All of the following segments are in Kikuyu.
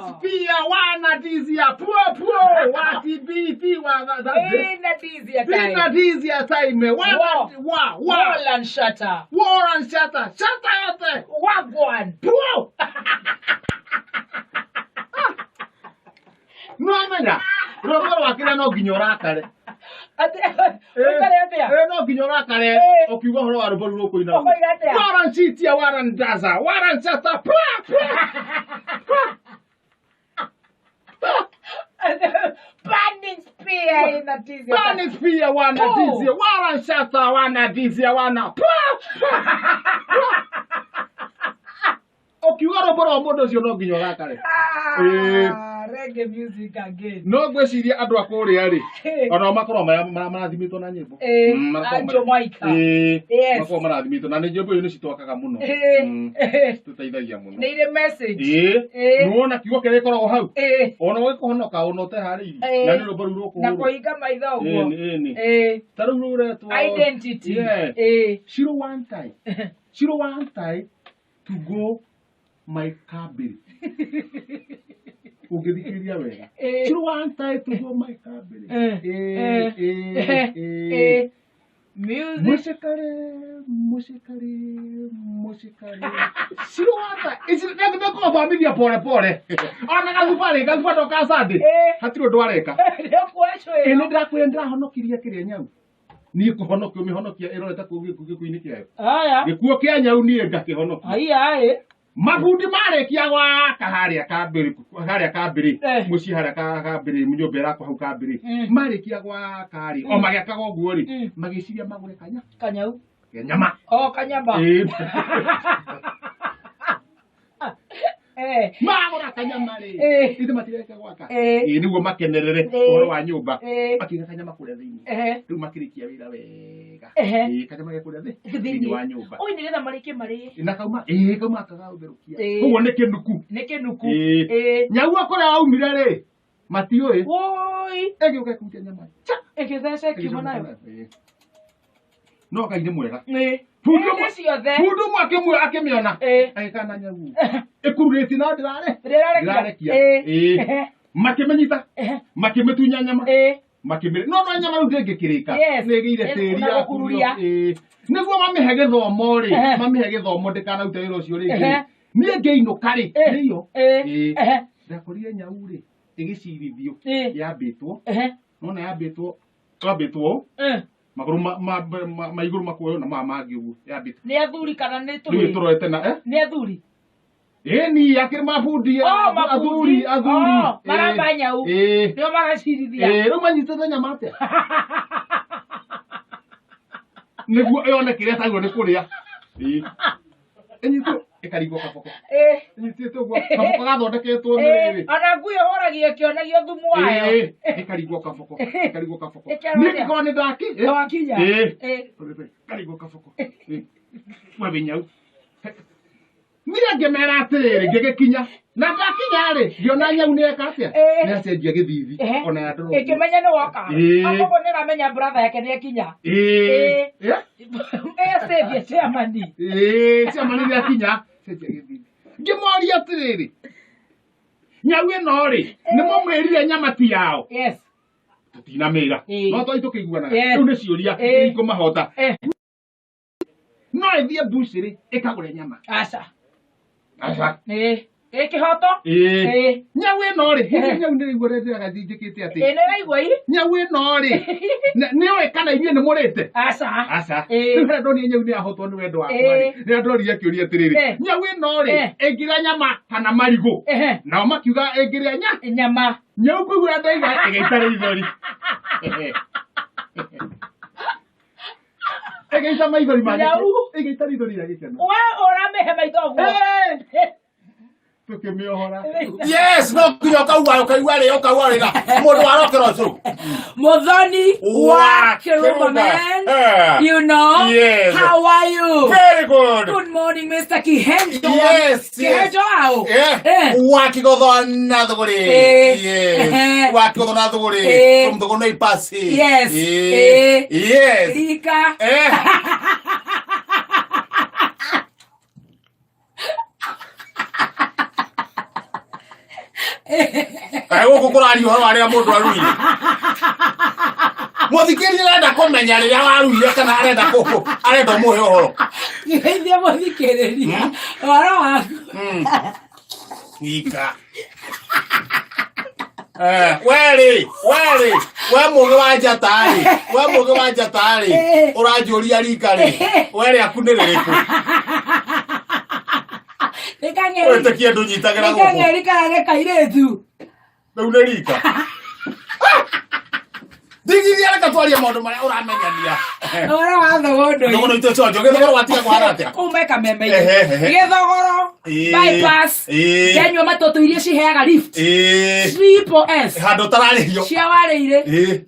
Spear wana dizia puo puo wa TBT wa tha- tha- Ina dizia Ina time. dizia time wana War. wa wa Wall and shutter. war and shatter shatter yote Wagwan. puo nĩwamenya rwĩmbo rwakĩrĩa no nginya ũrakare Ũikare atĩa? Eh, no nginya ũrakare Eh. ũkiuga ũhoro wa rwĩmbo rũu rũkũina Ũkoiga atĩa? waran citia waran daza waran chata pwa pwa Burning spear ina dizia. Burning spear wana Puh. dizia waran shata wana dizia wana pwa pwa ũkiuga rwĩmbo rwa mũndũ ũcio no nginya ũrakare Eh. Ah, reggae music again. no ngwĩciria andũ a kũrĩa rĩ onao makoragwo marathimĩtwo na nyĩmbo Eh, makoragwo a Jamaica. Eh, Yes. makoragwo marathimĩtwo na nĩ nyĩmbo ĩyo nĩ citwakaga mũno Eh, eh, tũteithagia mũno Nĩ irĩ message. ĩĩ Eh. nĩwona kiugo kĩrĩa gĩkoragwo hau Eh, ona ũgĩkũhonoka ona ũteharĩirie Eh. na nĩ rwĩmbo rũu na rũkũhũrwo kũhinga maitho ũguo. Ĩĩ, ĩĩ, Eh, ta rĩu rũretwo identity. Yeah. Eh. Shiro one time Shiro one time to go my cabin ũngĩthikĩrĩria wega Eh. Shiro one time to go my cabin Eh. Eh, Eh. eh, eh. Eh. Music. Mucikare mucikare mucikare Shiro one time ici nĩkũthomithia pole pole ona gathubarĩ gathuba ndoka Sunday Eh. hatirĩ ũndũ areka Nĩkuoya ĩ nĩ ndĩrakwĩra nĩndĩrahonokirie kĩrĩa nyau niĩ kũhonokia ũmĩhonokia ĩrorete kũu gĩkuũ-inĩ kĩayo Haya. gĩkuũ kĩa nyau niĩ ngakĩhonokia Haya ĩ. mabundi marĩkia gwaka harĩa kambĩrĩ harĩa kambĩrĩ Eh. mũciĩ harĩa kambĩrĩ nyũmba ĩrakwo hau kambĩrĩ Mm. marĩkia gwaka rĩ o magĩakaga ũguo rĩ Mm. magĩciria magũre kanya Kanyau. nyama Oh, kanyama. Ĩ. Eh. magũra kanyama rĩ Eh. ithe matireka gwaka Eh. Ĩ, nĩguo makenerere Eh. ũhoro wa nyũmba Eh. makiuga kanyama kũrĩa thĩinĩ Eh. rĩu makĩrĩkia wĩra wega Ehe. Ĩ, kanyama ge kũrĩa thĩ thĩinĩ wa nyũmba Oi nĩgetha marĩkie marĩe. na kauma ĩ kauma kagaũtherũkia Ĩ. ũguo nĩ kĩnuku Nĩ kĩnuku. Ĩ. Ĩ. nyau kũrĩa waumire rĩ matiũĩ Woi. ĩgĩũka ĩkũrutia nyama Cha! Ĩgĩtheca ĩkiuma nayo. Ĩ. no ngai nĩ mwega Ĩ. Bundi Hĩndĩ ũmwe ciothe. bundi ũmwe akĩmwe akĩmĩona Ĩ. agĩkana nyau ĩkururĩtie na ndĩrare Ndĩrarekia. ndĩrarekia Ĩ. Ĩ. Makĩmĩnyita makĩmĩtunya nyama Ĩ. makĩmĩrĩ no no nyama rĩu ndĩngĩkĩrĩka Yes. nĩ ĩgĩire Ĩ- tĩri na ya gũkururia. Ĩ. nĩguo mamĩhe gĩthomo rĩ Ehe. mamĩhe gĩthomo ndĩkanarute wĩra ũcio rĩngĩ Ehe. rĩ niĩ ngĩinũka rĩ Ĩ. nĩyo Ĩ. Ĩ. Ehe. ndakorire nyau rĩ ĩgĩcirithio Ĩ. yambĩtwo Ehe. nona yambĩtwo yambĩtwo ũũ Eh. magũrũ ma igũrũ makuoyo na maya mangĩ ũguo yambĩtwo Nĩ athuri kana nĩ rĩu tũhĩĩ? ĩtũrorete na eh Nĩ athuri. ĩni akĩrĩ mabundi Oh, mabundi. athuri athuri Oh, maramba nyau. ĩ Nĩo maracirithia. ĩ rĩu manyitĩte nyama atĩa nĩguo yone kĩrĩa tagwo nĩ kũrĩa Ĩ. ĩnyitwo ĩkaringwo kaboko Ĩ. ĩnyitĩte ũguo kaboko gathondeketwo nĩ Ĩ. rĩrĩ Ona ngui ĩhũragio ĩkĩonagio thumu wayo. Ĩ, ĩkaringwo kaboko ĩkaringwo kaboko Ĩkerwo niĩ atĩa? ngĩkorwo nĩ ndaki ĩ. Wakinya. Ĩ. Ĩ. Karigwo kaboko Ĩ. we wĩ nyau niĩ ngĩmera atĩrĩrĩ ngĩgĩkinya na ndakinya rĩ ngĩona nyau nĩ eka atĩa Ĩ. nĩ acenjia gĩthithi Ehe. ona ya ndoro ũguo. Ĩkĩmenya nĩ woka. Ĩ. Akoguo nĩ ĩramenya brother yake nĩ akinya. Ĩ. Ĩ. Ĩ. Ĩgacenjia chairman. Ĩ, ciama nĩ akinya cenjia gĩthithi ngĩmoria atĩrĩrĩ nyau ĩno rĩ nĩ mũmĩrire nyama ti yao Yes. tũtinamĩra Ĩ. no twai tũkĩiguanaga Yes. rĩu nĩ ciũria Ĩ. ikũmahota Eh. no ĩthiĩ mbucĩrĩ ĩkagũre nyama Aca. aca Ĩ. Ĩ kĩhoto. Ĩ. Ĩ. nyau ĩno rĩ hĩndĩ nyau nĩ ĩraigua ũrĩa ndĩraga njĩkĩte atĩ Ĩ nĩ ĩraigua ĩ? nyau ĩno rĩ nĩ ũĩ kana inyuĩ nĩ mũrĩte Aca. aca Ĩ. rĩu harĩa ndonire nyau nĩ yahotwo nĩ wendo wakwa Ĩ. rĩ nĩ ndorire kĩũria atĩrĩrĩ Eh. nyau ĩno rĩ Eh. ĩngĩrĩa nyama kana marigũ Ehe. nao makiuga ĩngĩrĩa nya Nyama. nyau kũigua ndaiga ĩgĩita rĩithori ĩgĩita maithori ma Nyau. ĩgĩita rĩithori rĩa gĩkeno We ũramĩhe maitho ũguo. Eh. tũkĩmĩohora yes no nginya ũkaua ũkaigua rĩ ũkaua rĩ mũndũ warokera ũcũrũ Muthoni Wa wa Kiruma Kiruma. man. Eh. You know. Yes. How are you? very good Good morning, Mr. Kihenjo. Yes, yes. Kihenjo au. Eh, Eh. wakigotho na thũgũrĩ Eh. Yes. Eh. wakigotho na thũgũrĩ Eh. from thũgũrĩ na ipasi Yes. Eh. Eh. yes Rika. Eh. Kaĩ gũkũ kũraria ũhoro wa rĩrĩa mũndũ aruire? Mũthikĩrĩria arenda kũmenya rĩrĩa waruire kana arenda kũkũ arenda ũmũhe ũhoro. Geithia mũthikĩrĩria ũhoro waku. Ika. Eh, we-rĩ, we-rĩ, we mũgĩ wa njata-rĩ, we mũgĩ wa njata-rĩ, ũranjũria rika-rĩ, we rĩaku nĩ rĩrĩkũ? Nĩ kang'eri. Wĩtĩkie ndũnyitagĩra Nĩ gũkũ. kang'eri kana nĩ kairĩtu. Rĩu nĩ rika. Ndigithia reke twarie maũndũ marĩa ũramenyania. Ũhoro wa thogondoi. Thogoro itũ conjo, gĩthogoro watiga kũhana atĩa? Kũu me kameme-inĩ. Ehe, ehe. Gĩthogoro. Ĩĩ. Bypass. Ĩĩ. Ndenyua matũtũ iria ciheaga lift. Ĩĩ. Triple S. Handũ ũtararĩhio. Cia warĩire Ĩĩ.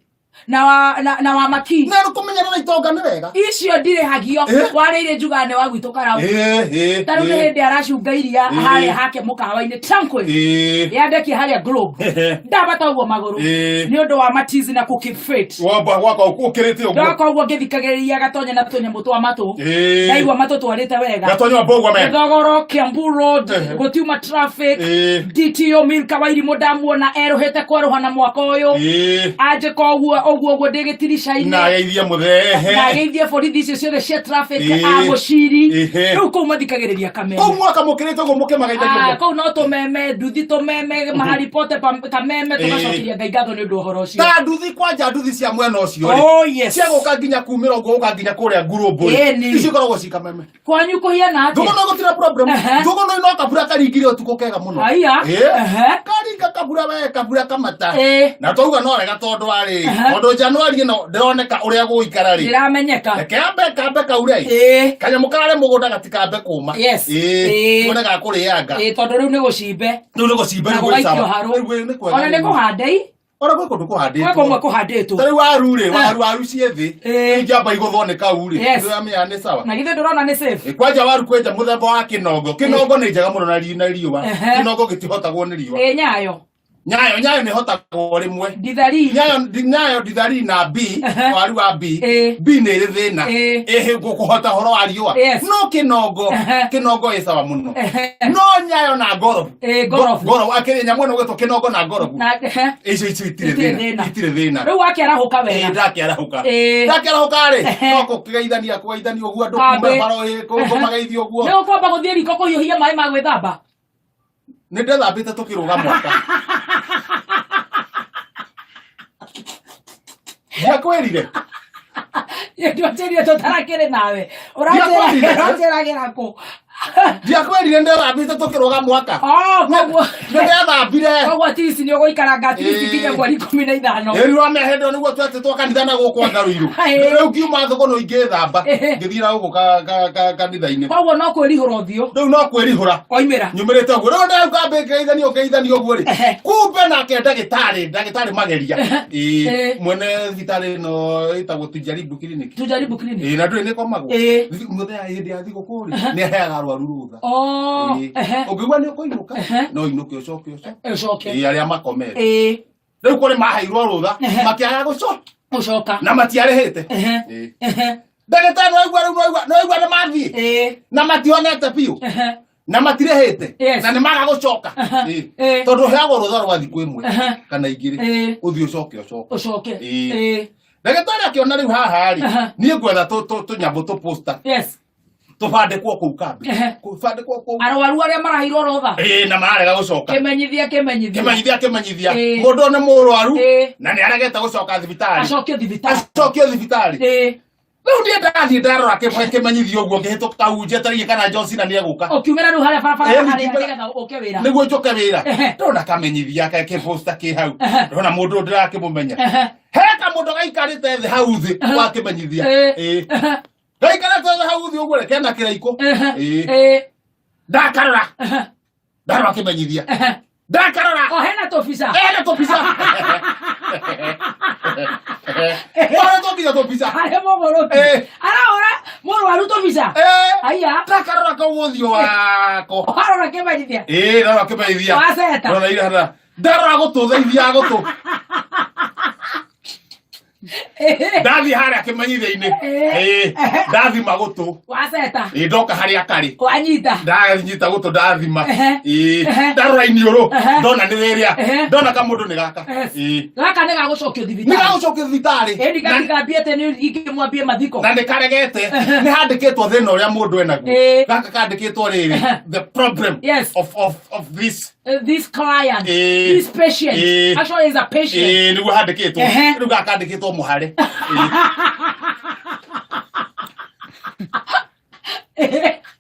na wa na, na wa maki. Na kũmenyerera itonga nĩ wega. Icio ndirĩhagio. Ĩĩ. Warĩire njugaga nĩ wa gwitũ karau. Ĩĩ, ĩĩ, Ta rĩu nĩ ĩĩ. hĩndĩ aracunga iria Ĩĩ. harĩa hake mũkahawa-inĩ Tranquil. Ĩĩ. Yandekie harĩa Globe. Ehe. Ndabata ũguo magũrũ. Ĩĩ. Nĩ ũndũ wa matizi na kũ keep fit. Wamba gwaka ũkĩrĩte ũguo. Ndoka ũguo ngĩthikagĩrĩria gatonya na tũnyamũ twa matũ. Ĩĩ. Ndaigua matũ twarĩte wega. Gatonya wamba ũguo me. Gĩthogoro, Kiambu Road, Ehe. gũtiuma traffic. Ĩĩ. DTO Milka Wairimũ ndamuona erũhĩte kwerũha na mwaka ũyũ. Ĩĩ. Anjĩka ũguo ũguo ũguo ndĩ gĩtirica-inĩ. Na ageithie mũthee. Na ageithie borithi icio ciothe cia traffic Ĩĩ. a mũciri. Ĩhĩ. Rĩu kũu mathikagĩrĩria kameme. Kũu mwaka mũkĩrĩte ũguo mũkĩmageithagia Ah, ũguo. kũu no tũmeme nduthi tũmeme mahali pote kameme tũgacokeria Ngai ngatho nĩ ũndũ wa ũhoro ũcio. Ta nduthi kwanja nduthi cia mwena ũcio rĩ. Oh, yes. Cia gũka nginya kumĩra ũguo gũka nginya kũrĩa ngurũmbũ rĩ. Ĩni. Icio ikoragwo ci kameme. Kwanyu kũhiana atĩa? Thũgũnũ gũtirĩ problem. Ehe. Thũgũnũ no kabura karingire ũtukũ kega mũno. Haiya. Ĩĩ. Ehe. Karinga kabura we kabura kamata. Ĩĩ. Na twauga no wega tondũ warĩ. Ehe. Tondũ Januari ĩno ndĩroneka ũrĩa gũgũikara rĩ. Ndĩramenyeka. Reke ambe kambe kaure. Ĩĩ. Kanyamũ kararĩ mũgũnda gatikambe kũma. Yes. Ĩĩ. Ĩĩ. Tuone gakũrĩanga. Ĩĩ, tondũ rĩu nĩ gũcimbe Rĩu nĩ gũcimba na rĩu gwĩ gũgaikio sawa. harũ. Rĩu nĩ kwega Ona nĩ rĩu. kũhandei. Ona gwĩ kũndũ kũhandĩtwo. Gwĩ kũmwe kũhandĩtwo. Ta rĩu waru rĩ, Eh. waru waru ciĩ thĩ. Eh. Ingĩamba igũthwo nĩ kau rĩ. Yes. Nĩũramenya nĩ sawa. Na githĩ ndũrona nĩ safe? Ĩ, Kwanja waru kwenja mũthemba wa kĩnongo. Kĩnongo nĩ njega mũno na na riũa. Ehe. Kĩnongo gĩtihotagwo nĩ riũa. Ĩ nyayo. Nyayo nyayo nĩ hotagwo rĩmwe. Ndithari. Nyayo nyayo ndithari na B, Ehe. waru wa B. Ĩ. B nĩ ĩrĩ thĩna. Ĩ. Ĩhĩ kũhota ũhoro wa riũa. Yes. No kĩnongo, Ehe. kĩnongo ĩ sawa mũno. Ehe. No nyayo na ngorobu. Ĩ, ngorobu. Ngorobu akĩrĩ nyamũ ĩno ĩgwĩtwo kĩnongo na ngorobu. Na ehe. Icio icio itirĩ Itirĩ thĩna. thĩna. Itirĩ thĩna. Rĩu wakĩarahũka Ĩ, wega. ndakĩarahũka. Ĩ. Ndakĩarahũka rĩ, Ehe. no kũgeithania kũgeithania ũguo andũ Kambĩ. kuma baro ĩ, kũmageithia ũguo. Nĩ ũkwamba gũthiĩ riko kũhiũhia maĩ ma gwĩthamba. Nĩ ndethambĩte tũkĩrũga mwaka. Ndiakwĩrire. Ndwatĩrire tũtarakĩrĩ nawe. Ndiakwĩrire. Ũranjĩragĩra kũ? Ndiakwĩrire ndethambĩte tũkĩrũga mwaka. Oh, koguo. Nĩ ndethambire. Koguo at least nĩ ũgũikaranga at least Ĩĩ. nginya mweri 15. Ĩri wa mehendo nĩguo twetĩtwo kanitha na gũkũ Ngarũirũ. Ĩĩ. Rĩu ngiuma thũgũnũ ingĩthamba. Ĩhĩ. Ngĩthiĩ na gũkũ kanitha-inĩ. Koguo no kwĩrihũra ũthiũ. Rĩu no kwĩrihũra. Oimĩra. Nyumĩrĩte ũguo. Rĩu ndauga ngeithania ngeithania ũguo rĩ. Ehe. Kumbe nake ndagĩtarĩ, ndagĩtarĩ mageria. Ĩĩ. Ĩĩ. Mwene thibitarĩ ĩno ĩtagwo Tujaribu Clinic. Tujaribu clinic. Ĩĩ na ndũrĩ nĩ komagwo. Ĩĩ. Mũthenya hĩndĩ ya thigũkũ rĩ, nĩ aheaga arwaru rũtha. Oh, Ĩĩ. ehe. Ũngĩigua nĩ ũkũinũka, Ehe. no inũke ũcoke ũcoke. Ũcoke. Ĩĩ arĩa makomete. Ĩĩ. Rĩu kũrĩ maheirwo rũtha, Ehe. makĩaga gũcoka Gũcoka. na matiarĩhĩte. Ehe. Ĩĩ. Ehe. Ndagĩtarĩ nĩwaigua rĩu nĩwaigua nĩwaigua nĩ mathiĩ Ĩĩ. na matihonete biũ Ehe. na matirĩhĩte Yes. na nĩ maga gũcoka. Aha. Ĩĩ. Ĩĩ. Tondũ ũheagwo rũtha rwa thikũ ĩmwe Aha. kana igĩrĩ Ĩĩ. ũthiĩ ũcoke ũcoke. Ũcoke. Ĩĩ. Ĩĩ. Ndagĩtarĩ akĩona rĩu haha rĩ Aha. niĩ ngwetha tũnyamũ tũposta Yes. tũbandĩkwo kũu kambĩ Ehe. tũbandĩkwo kũu Arwaru arĩa maraheirwo rũtha. Ĩĩ, na mararega gũcoka Kĩmenyithia kĩmenyithia. kĩmenyithia kĩmenyithia Ĩĩ. mũndũ nĩ mũrwaru Ĩĩ. na nĩ aregete gũcoka thibitarĩ Acokio thibitarĩ. acokio thibitarĩ Ĩĩ. rĩu niĩ ndathiĩ ndarora kĩmenyithia ũguo ngĩhĩtũka kau njetereire kana John Cena nĩ egũka Ũkiumĩra rĩu harĩa barabara Ĩĩ, harĩa ngiumĩra. nĩgetha ũke wĩra. nĩguo njoke wĩra Ehe. ndona kamenyithia kĩposta kĩ hau Ehe. ndona mũndũ ũyũ ndĩrakĩmũmenya Ehe. he kamũndũ gaikarĩte thĩ hau thĩ wakĩmenyithia Ĩĩ. Ĩĩ. Ehe. gaikarĩte thĩ hau thĩ ũguo rĩ kena kĩraikũ Ehe. Ĩĩ. Ĩĩ. ndakarora Ehe. ndarora kĩmenyithia Ehe. ndakarora O hena tũbica. ena tũbica Ena tũbica tũbica Harĩa mũgũrũki. Ĩĩ. Arahũra mũrwaru tũbica. Ĩĩ. Aya. ndakarora kau ũthiũ wako Warora kĩmenyithia. Ĩĩ, ndarora kĩmenyithia Waceta. Ndona ira hana ndarora gũtũ theithia gũtũ Ndathiĩ harĩa kĩmenyithia-inĩ. Ĩĩ, ndathima gũtũ. Waceta. Ĩĩ, ndoka harĩa karĩ. Wanyita. Ndanyita gũtũ ndathima. Ehe. Ĩĩ, Ehe. ndarora iniũrũ. Ehe. Ndona nĩ rĩrĩa. Ehe. Ndona kamũndũ nĩ gaka. Yes. Ĩĩ. Gaka nĩ gagũcokio Nĩ thibitarĩ. gagũcokio thibitarĩ. Ĩni Na- gatigambie atĩ nĩ ingĩmwambie mathiko. na nĩ karegete nĩ handĩkĩtwo thĩna ũrĩa mũndũ enaguo Ĩĩ. gaka kandĩkĩtwo rĩrĩ the problem Yes. of this This client, Eh. this patient, Eh. actually is a patient. ĩĩ nĩguo handĩkĩtwo Ehe. rĩu gaka kandĩkĩtwo mũhare Ĩĩ.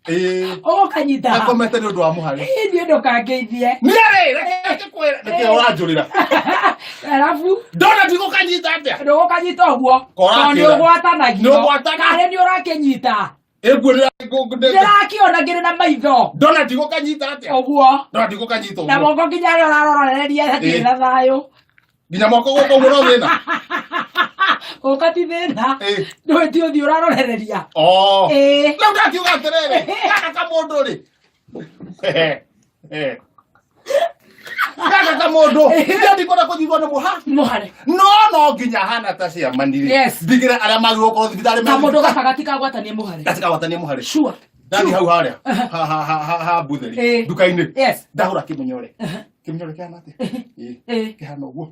Ĩĩ. Ũgũkanyita. Gakomete nĩ ũndũ wa mũhare. Niĩ ndũkangeithie. Niĩ rĩ, reke ngĩkwĩre nĩkĩ ũranjũrĩra. Arabu Ndona ndigũkanyita atĩa? ndũgũkanyita ũguo. Korakĩra. Tondũ nĩ ũgwatanagio. Nĩ ũgwatana. Karĩ nĩ ũrakĩnyita. Ĩguo nĩ Ndĩrakĩona ngĩrĩ na maitho. Ndona ndigũkanyita atĩa? Ũguo. Ndona ndigũkanyita Na ũguo. moko nginya arĩa ũrarorereria hatirĩ Eh. na thayũ. Nginya moko gũkũ ũguo no thĩna. Ũka ti thĩna. Eh. Ndũĩ ti ũthiũ ũrarorereria. Oh. Ĩĩ. Rĩu ndakiuga atĩrĩrĩ, gaka kamũndũ rĩ. Gaka kamũndũ, niĩ ndikwenda kũnyitwo nĩ mũha. Mũhare. No no nginya hana ta ciamani rĩ. Yes. Ndigĩre arĩa magĩrĩirwo gũkorwo thibitarĩ me Kamũndũ gaka gatikagwatanie mũhare. gatikagwatanie mũhare. Sure. Ndathiĩ hau harĩa ha ha ha ha ha mbutheri Eh. nduka-inĩ. Yes. Ndagũra kĩmũnyore. Kĩmũnyore kĩhana atĩa? Ĩĩ. Eh. Kĩhana ũguo.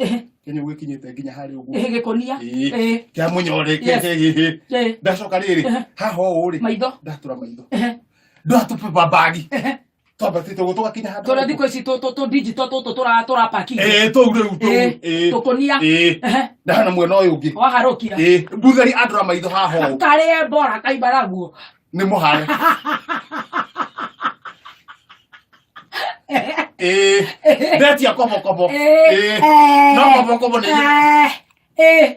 Kĩnyũ gĩkinyĩte nginya harĩa ũguo. Eh, gĩkũnia. Ĩĩ. Eh. Kĩa mũnyore Yes. kĩ Eh. ndacoka rĩrĩ haha ũũ rĩ Maitho. ndatura maitho Eh. ndatũpa bagi twambatĩte ũguo tũgakinya handũ Tũrĩa thikũ ici tũ digital tũtũ tũrapaki. ĩĩ tũu rĩu tũu Eh, ĩĩ tũkũnia. ĩĩ Ehe. ndahana mwena ũyũ ũngĩ Waharũkia. ĩĩ mbutheri andũra maitho haha ũũ Karĩ bora kaimba naguo. nĩ mũhare ĩĩ ndetia kobokobo Eh. ĩĩ no kobokobo nĩ Eh. Eh.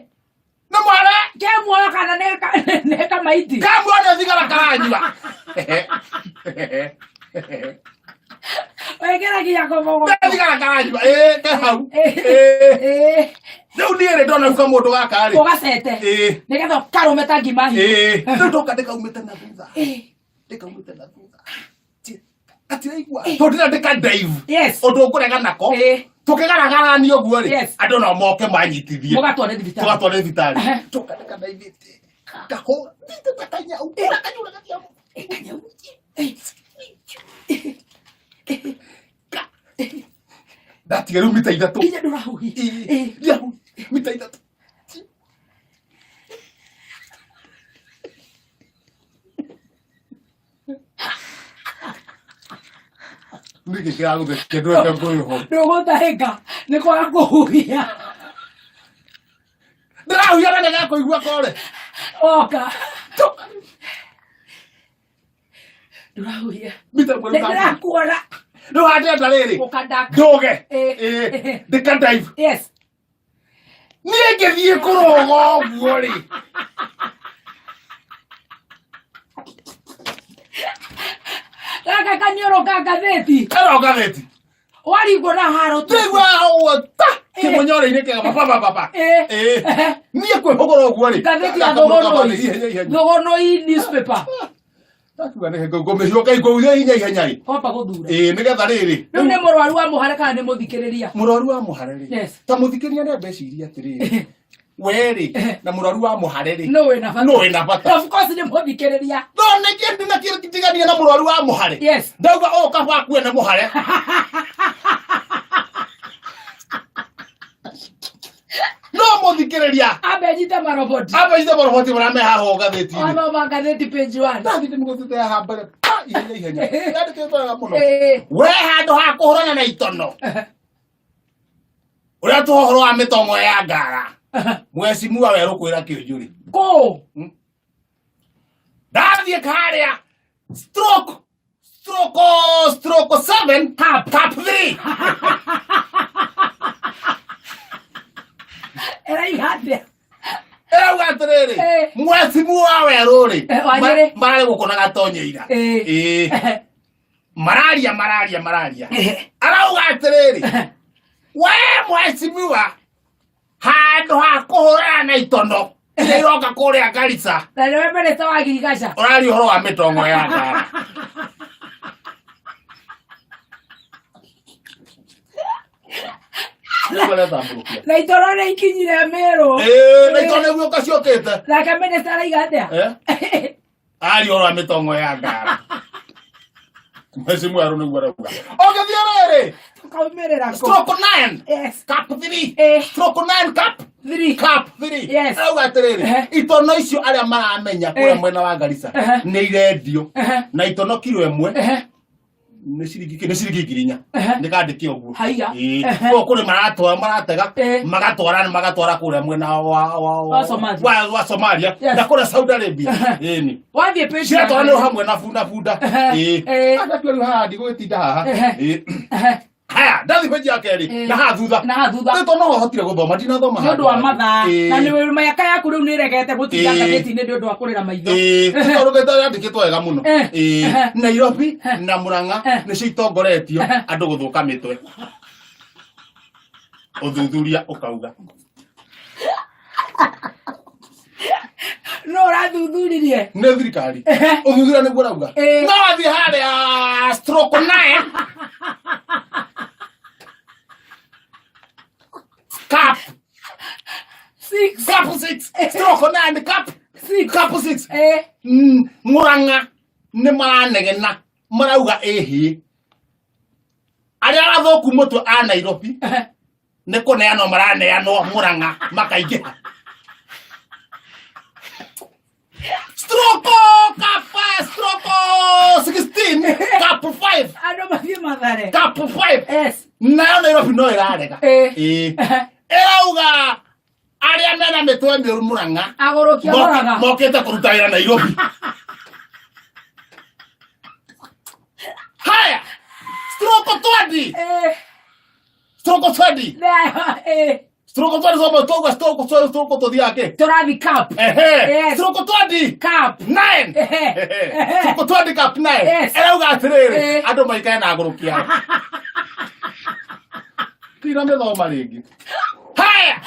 nĩ mũhare Ke muoyo kana nĩ kamaiti. kamuone thigara karanyua Wekĩra nginya kobokobo. thigara karanyua ĩĩ ke hau Eh. ĩĩ Eh. rĩu niĩ rĩ ndona rĩu kamũndũ gaka rĩ Ũgacete. ĩĩ Nĩgetha karũme ta ngima hiũ. ĩĩ rĩu ndoka ndĩkaumĩte na thutha Eh. ndĩkaumĩte na thutha gatiraigua tondũ ndĩra ndĩka dive Yes. ũndũ ũngũrega nako Ĩĩ. tũkĩgaragarania ũguo rĩ Yes. andũ no moke manyitithie Mũgatware thibitarĩ. tũgatware thibitarĩ Ehe. tũka ndĩkadaivĩte kahũra ndite ta kanyau kũra kanyau gatiamu Eh, kanyau. Eh. ndatiga rĩu mita ithatũ Nginya ndũrahuhia. Ĩĩ, Eh. ndiahuhia mita ithatũ nĩkĩ kĩragũthekia ndwete ngũyũ Ndũgũtahĩka nĩ kwaga kũhuhia. ndĩrahuhia na nĩgakũigua kore Oka. Ndũrahuhia. mita ĩmwe Nĩ ndĩrakuona. rĩu handĩrenda rĩrĩ Ũkandaka. ndũge Ĩĩ. Ĩĩ, ndĩkadive Yes. niĩ ngĩthiĩ kũrũga ũguo rĩ Gaka kaniũrũ ka ngathĩti. ĩno ngathĩti Waringwo na haro tu. ndĩigua ũguo ta kĩmũnyore-inĩ kĩega baba baba baba Ĩĩ. Ĩĩ. niĩ kwĩhũgũra ũguo rĩ Ngathĩti ya Gaka mũndũ Thũgũnũi. kamba ihenya ihenya Thũgũnũi newspaper. ndakiuga nĩ ngũmĩhiũka ngũurie ihenya ihenya rĩ Kwamba gũthura. ĩĩ nĩgetha rĩrĩ Rĩu nĩ mũrwaru wa mũhare kana nĩ mũthikĩrĩria? mũrwaru wa mũhare rĩ Yes. ta mũthikĩria nĩ ambeciria atĩrĩrĩ we rĩ na mũrwaru wa mũhare rĩ Nũ wĩna bata? nũ wĩna bata Of course nĩ mũthikĩrĩria. no nĩkĩ ndinatigania na mũrwaru wa mũhare Yes. ndauga ũũ kaba akue nĩ mũhare no mũthikĩrĩria Ambe nyite maroboti. amba ithe maroboti marĩa me haha ngathĩti-inĩ Wathoma ngathĩti page 1. ndathi ndĩmũgũthĩte haha mbere pa ihenya ihenya yandĩkĩtwo wega mũno Eh. we handũ ha kũhũrana na itono ũrĩa tũha ũhoro wa mĩtongo ya ngara mwecimua werũ kwĩra kĩũnjũri Kũ? ndathiĩ karĩa stroke stroke stroke 7 Cup. cup 3 Ĩraiga atĩa? ĩrauga atĩrĩrĩ Eh. mwecimua werũ rĩ Eh, wa Nyĩrĩ. mararĩ gũkũ na gatonyeira Eh. Ĩĩ. mararia mararia mararia arauga atĩrĩrĩ we mwecimiwa handũ ha kũhũrana na itono iria iroka kũrĩa Garissa Na nĩwe minista wa agriculture. ũraria ũhoro wa mĩtongo ya ngara Nĩguo aretambũrũkia. Na itoro nĩ ikinyire Meru. Ĩĩ, na itoro nĩguo kaciokĩte. Nake minister araiga atĩa? Eh? Aria ũhoro wa mĩtongo ya ngara. Mwezi mwerũ nĩguo arauga. Ũngĩthiĩ rĩrĩ, Tũkaumĩrĩra kũ? stroke 9, Yes. cup 3, Eh. stroke 9 cup 3. cup 3. Yes. Arauga atĩrĩrĩ, Ehe. itono icio arĩa maramenya kũrĩa Eh. mwena wa Garissa Ehe. nĩ irendio Ehe. na itono kiro ĩmwe Ehe. nĩ ciringi nĩ ciringi 4,000 Ehe. nĩ kandĩke ũguo Haiya. Ĩĩ. Ehe. Koguo kũrĩ maratwara maratega Eh. magatwara magatwara kũrĩa mwena wa wa Wa Somalia. wa, wa Somalia Yes. na kũrĩa Saudi Arabia Ehe. ĩni Wathiĩ page ciatwaranĩrwo hamwe na bunda bunda Ehe. Ĩĩ. Eh. Ata rĩu haha ndigũgĩtinda haha Ehe. Ĩĩ. Ehe. haya ndathi page ya kerĩ Eh. na haha thutha Na haha thutha. Rĩu tondũ no hotire gũthoma ndinathoma Nĩ ũndũ wa mathaa. Ĩĩ. Na nĩ mĩaka yaku rĩu nĩ ĩregete gũtinda Ĩĩ. ngathĩti-inĩ nĩ ũndũ wa kũrĩra maitho. Ĩĩ, tondũ gĩtho yandĩkĩtwo wega mũno Eh. Ĩĩ, Ehe. Nairobi na Murang'a Eh. nĩcio itongoretio Ehe. andũ gũthũka mĩtwe ũthuthuria ũkauga No ũrathuthuririe. nĩ thirikari Ehe. ũthuthuria nĩguo ũrauga Ĩĩ. no wathiĩ harĩa stroke nine cup Six. cup six stroke nine cup Six. cup six Eh. Murang'a nĩ maranegena marauga ĩhĩ arĩa athũku mũtwe a Nairobi Ehe. nĩ kũneanwo maraneanwo Murang'a makaingĩha stroke cup stroke 16 cup 5 Andũ mathiĩ Mathare. cup 5 Yes. nayo Nairobi no ĩrarega Eh. Ĩĩ. Ehe. ĩrauga arĩa mena mĩtwe mĩũru Murang'a Agũrũkia Murang'a. mokĩte kũruta wĩra Nairobi haya stroke 20 Eh. stroke 20 Na- eh. stroke 20 somo toga stroke 20 stroke tũthiaga kĩ Tũrathi cup. ehe Yes. stroke 20 Cup. 9 Ehe. Ehe. stroke 20 cup 9 Yes. ĩrauga atĩrĩrĩ Eh. andũ maikare na agũrũki ao tina mĩthoma rĩngĩ haya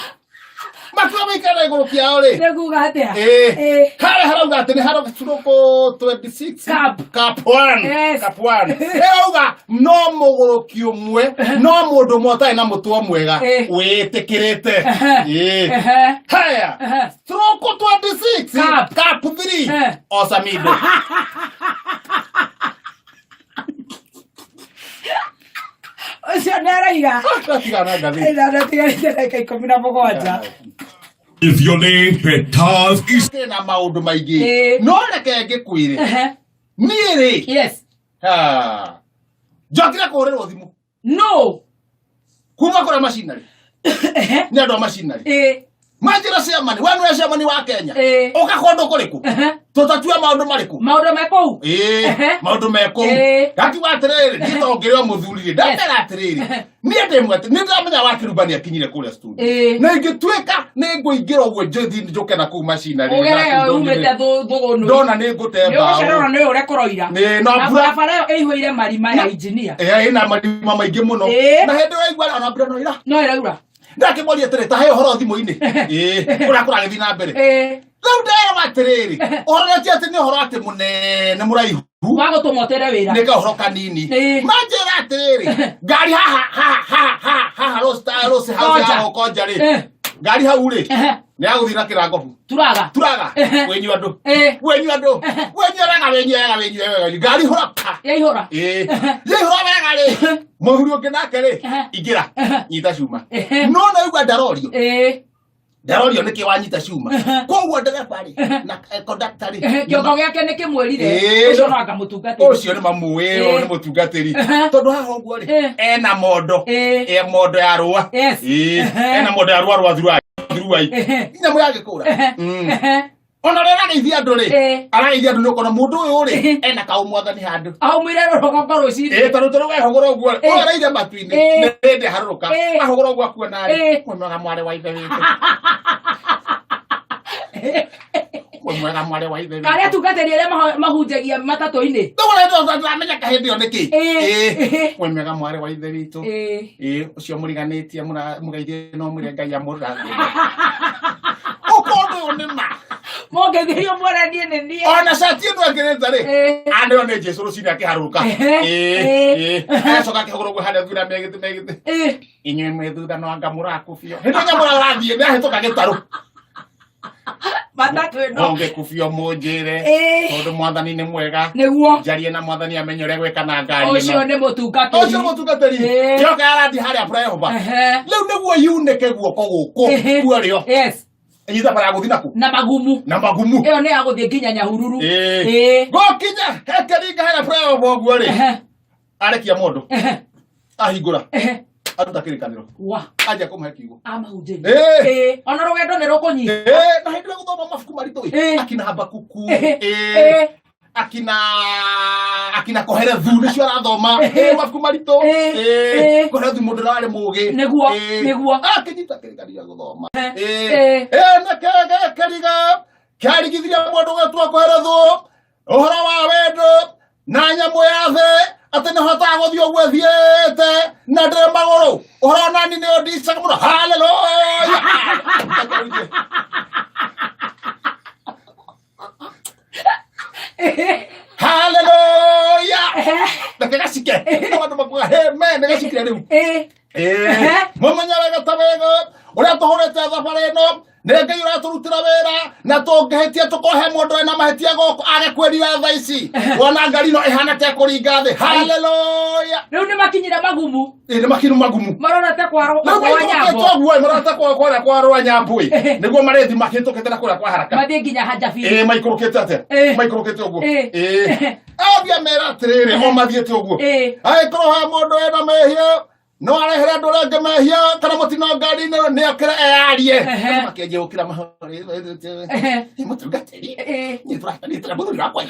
makiuga maikare na igũrũki ao rĩ Nĩ kuga atĩa? Eh. Eh. harĩa harauga atĩ nĩ harauga stroke 26 Cup. cup 1 Yes. cup 1 ĩrauga no mũgũrũki ũmwe no mũndũ ũmwe ũtarĩ na mũtwe mwega Eh. wĩtĩkĩrĩte Ehe. Ĩĩ. Ehe. haya Ehe. stroke 26 Cup. cup 3 Eh. osamido Ũcio nĩ araiga. Ndatigana ngathĩti. Ĩna ndatigarĩte ndagĩka 17. Ithiolĩ Petals is Kĩna maũndũ maingĩ Ĩĩ. no reke ngĩkwĩre Ehe. niĩ rĩ Yes. ha, njokire kũhũrĩrwo thimũ No. kuma kũrĩa macinarĩ Ehe. nĩ andũ a macinarĩ Ĩĩ. manjĩra ciamani we nĩwe ciamani wa Kenya Ĩĩ. ũka kũndũ kũrĩkũ Ehe. tũtatue maũndũ marĩkũ Maũndũ me kũu. Ĩĩ, Ehe. maũndũ me kũu Ĩĩ. ndakiuga atĩrĩrĩ niĩ to ngĩrĩ o mũthuri rĩ ndamera atĩrĩrĩ niĩ ndĩ mwete nĩ ndĩramenya wa kĩrumba nĩ akinyire kũrĩa studio Ĩĩ. na ingĩtuĩka nĩ ngũingĩra ũguo njũthi njũke na kũu macinarĩ Ũgere umĩte thũgũnũ. ndona nĩ ngũte Nĩ ũgũcererwo mbaũ nĩ ũrĩa kũroira. Nĩ, na Na mbura- barabara ĩyo ĩihũire marima ya injinia. Ĩĩ, ĩna marima maingĩ mũno Ĩĩ. na hĩndĩ ĩyo waigua ona mbura no ĩra No ĩraura. ndakĩmoria atĩrĩ ta he ũhoro thimũ-inĩ Ĩĩ, ũrĩa kũragĩthiĩ na mbere Ĩĩ. rĩu nderwo atĩrĩrĩ ũhoro ũrĩa ti atĩ nĩ ũhoro atĩ mũnene mũraihu Wa gũtũma ũtere wĩra. nĩ kaũhoro kanini Ĩĩ. manjĩra atĩrĩrĩ ngari haha haha haha haha haha Rose House Konja. haha Konja rĩ Eh. ngari hau rĩ Ehe. nĩ ya gũthiĩ na kĩrangobu Turaga. turaga Ehe. wenyu andũ Ĩĩ. wenyu andũ wenyu wega wenyu wega wenyu wega ngari hũra pa Yaihũra. Ĩĩ. Yaihũra wega rĩ mũthuri ũngĩ nake rĩ Ehe. ingĩra nyita cuma Ehe. no naigua ndarorio Ĩĩ. ndarorio nĩkĩ wanyita cuma Ehe. koguo ndereba rĩ na kondakta rĩ Ehe, Kĩongo gĩake nĩ kĩmwĩrire. Ĩĩ. Ũcio no anga mũtungatĩri. ũcio nĩ mamuĩ Ĩĩ. nĩ mũtungatĩri Ehe. tondũ haha ũguo rĩ Ĩĩ. ena mondo Ĩĩ. e mondo ya rũa Yes. Ĩĩ. Ehe. ena mondo ya rũa rwa thuruai thuruai Ehe. nyamũ ya gĩkũra Ehe. Mm. Ehe. ona ũrĩa arageithia andũ rĩ Ĩĩ. arageithia andũ nĩ ũkona mũndũ ũyũ rĩ Ehe. ena kaũmwathani handũ Aumire rũgongo rũcinĩ. ĩĩ tondũ tondũ wehũgũra ũguo rĩ Ĩĩ. ũyũ araire matu-inĩ Ĩĩ. nĩ hĩndĩ harũrũka Ĩĩ. wahũgũra ũguo akuona rĩ Ĩĩ. kwĩ mwega mwarĩ wa ithe witũ kwĩ mwega mwarĩ wa ithe witũ Karĩa atungatĩri arĩa mahunjagia matatũ-inĩ. ndũramenya kahĩndĩ ĩyo nĩkĩ Ĩĩ. Ĩĩ. kwĩ mwega mwarĩ wa ithe witũ Ĩĩ. Ĩĩ, ũcio mũriganĩtie mũgeithie no mwĩre Ngai amũrathime ũkondũ ũyũ nĩ ma Mũngĩthirio mwene niĩ nĩ niĩ. Ona cati ĩno ekĩrĩte rĩ, Eh. anĩrwo nĩ Jesu rũcinĩ akĩharũrũka. Ehe. Ĩĩ, ĩĩ. Agacoka akĩhũgũra ũguo harĩa thutha megĩte megĩte. Eh. Inyuĩ mwĩ thutha no anga mũrakubio. Hĩndĩ ĩrĩa nyamũra ũrathiĩ nĩ ahĩtũka gĩtarũ. Matatũ ĩno. Mũngĩkubio mũnjĩre. Eh. Tondũ mwathani nĩ mwega. Nĩguo. Njarie na mwathani amenye ũrĩa gwĩka na ngari Ũcio ĩno. nĩ mũtungatĩri. Ũcio mũtungatĩri. Eh. Kĩoka arathiĩ harĩa flyover. Ehe. Rĩu nĩguo yunĩke guoko gũkũ Ehe. kuorĩo. Yes. Nyita bara ya gũthiĩ naku. Na magumu. Na magumu. Ĩyo nĩ ya gũthiĩ nginya Nyahururu. Ĩĩ. Ĩĩ. Gũkinya hekeringa harĩa flyover ũguo rĩ. Ehe. Arekia mũndũ. Ehe. Ahingũra. Ehe. Aruta kĩrĩkanĩro. Wa. Anjia kũmũhe kiugo. Amahunjĩria. Ĩĩ. Ĩĩ. Ona rũgendo nĩ rũkũnyiha. Ĩĩ, na hĩndĩ ĩrĩa gũthoma mabuku maritũ ĩ, Ĩĩ. akina Habakuku. Ĩĩ. Ĩĩ. Ĩĩ. Akina akina Kohelethu nĩcio arathoma. Ĩĩ. Ĩĩ, mabuku maritũ. Ĩĩ. Ĩĩ. Ĩĩ. Kohelethu mũndũ ũrarĩ mũgĩ. Nĩguo, Ĩĩ. nĩguo. Akĩnyita kĩrĩkanĩro gĩa gũthoma. Ĩĩ. Ĩĩ. Ĩĩ. Ĩĩ, nĩkĩ gĩkĩriga kĩarigithirie mũndũ gwĩtwo Kohelethu ũhoro wa wendo na nyamũ ya thĩ atĩ nĩ hotaga gũthiĩ ũguo thiĩte na ndĩrĩ magũrũ ũhoro nani nĩ ũndicaga mũno haleluya. Haleluya. Reke gacike. No andũ makuga amen gacikire rĩu. Ĩĩ. Ĩĩ. Mũmenye wega ta wega ũrĩa tũhũrĩte thabarĩ ĩno nĩ Ngai ũratũrutĩra wĩra na tũngĩhĩtia tũkohe mũndũ wĩna mahĩtia gũkũ age kwĩrira thaa ici wona ngari ĩno ĩhana ta ĩkũringa thĩ haleluya. Rĩu nĩ makinyire magumu. Ĩĩ, nĩ makiru magumu. Marorete kwa Rĩu kwa maikũrũkĩte nyambo. ũguo ĩ, marorete kwa kũrĩa kwa rwa nyambũ ĩ nĩguo marĩthi mahĩtũkĩte na kũrĩa kwa haraka. Mathiĩ nginya Hanjabiri. Ĩĩ, maikũrũkĩte atĩa? Ĩĩ. Maikũrũkĩte ũguo. Ĩĩ. Ĩĩ. Athiĩ amera atĩrĩrĩ o mathiĩte ũguo. Ĩĩ. Angĩkorwo he mũndũ wĩna mehia no arehere andũ arĩa angĩ mehia kana mũtino ngari-inĩ nĩ okĩre eyarie. Ehe. Andũ makĩanjia gũkĩra mahorete. Ehe. Ĩ, mũtungatĩri. Ĩĩ. Niĩ tũrahitanĩte na mũthuri wakwa.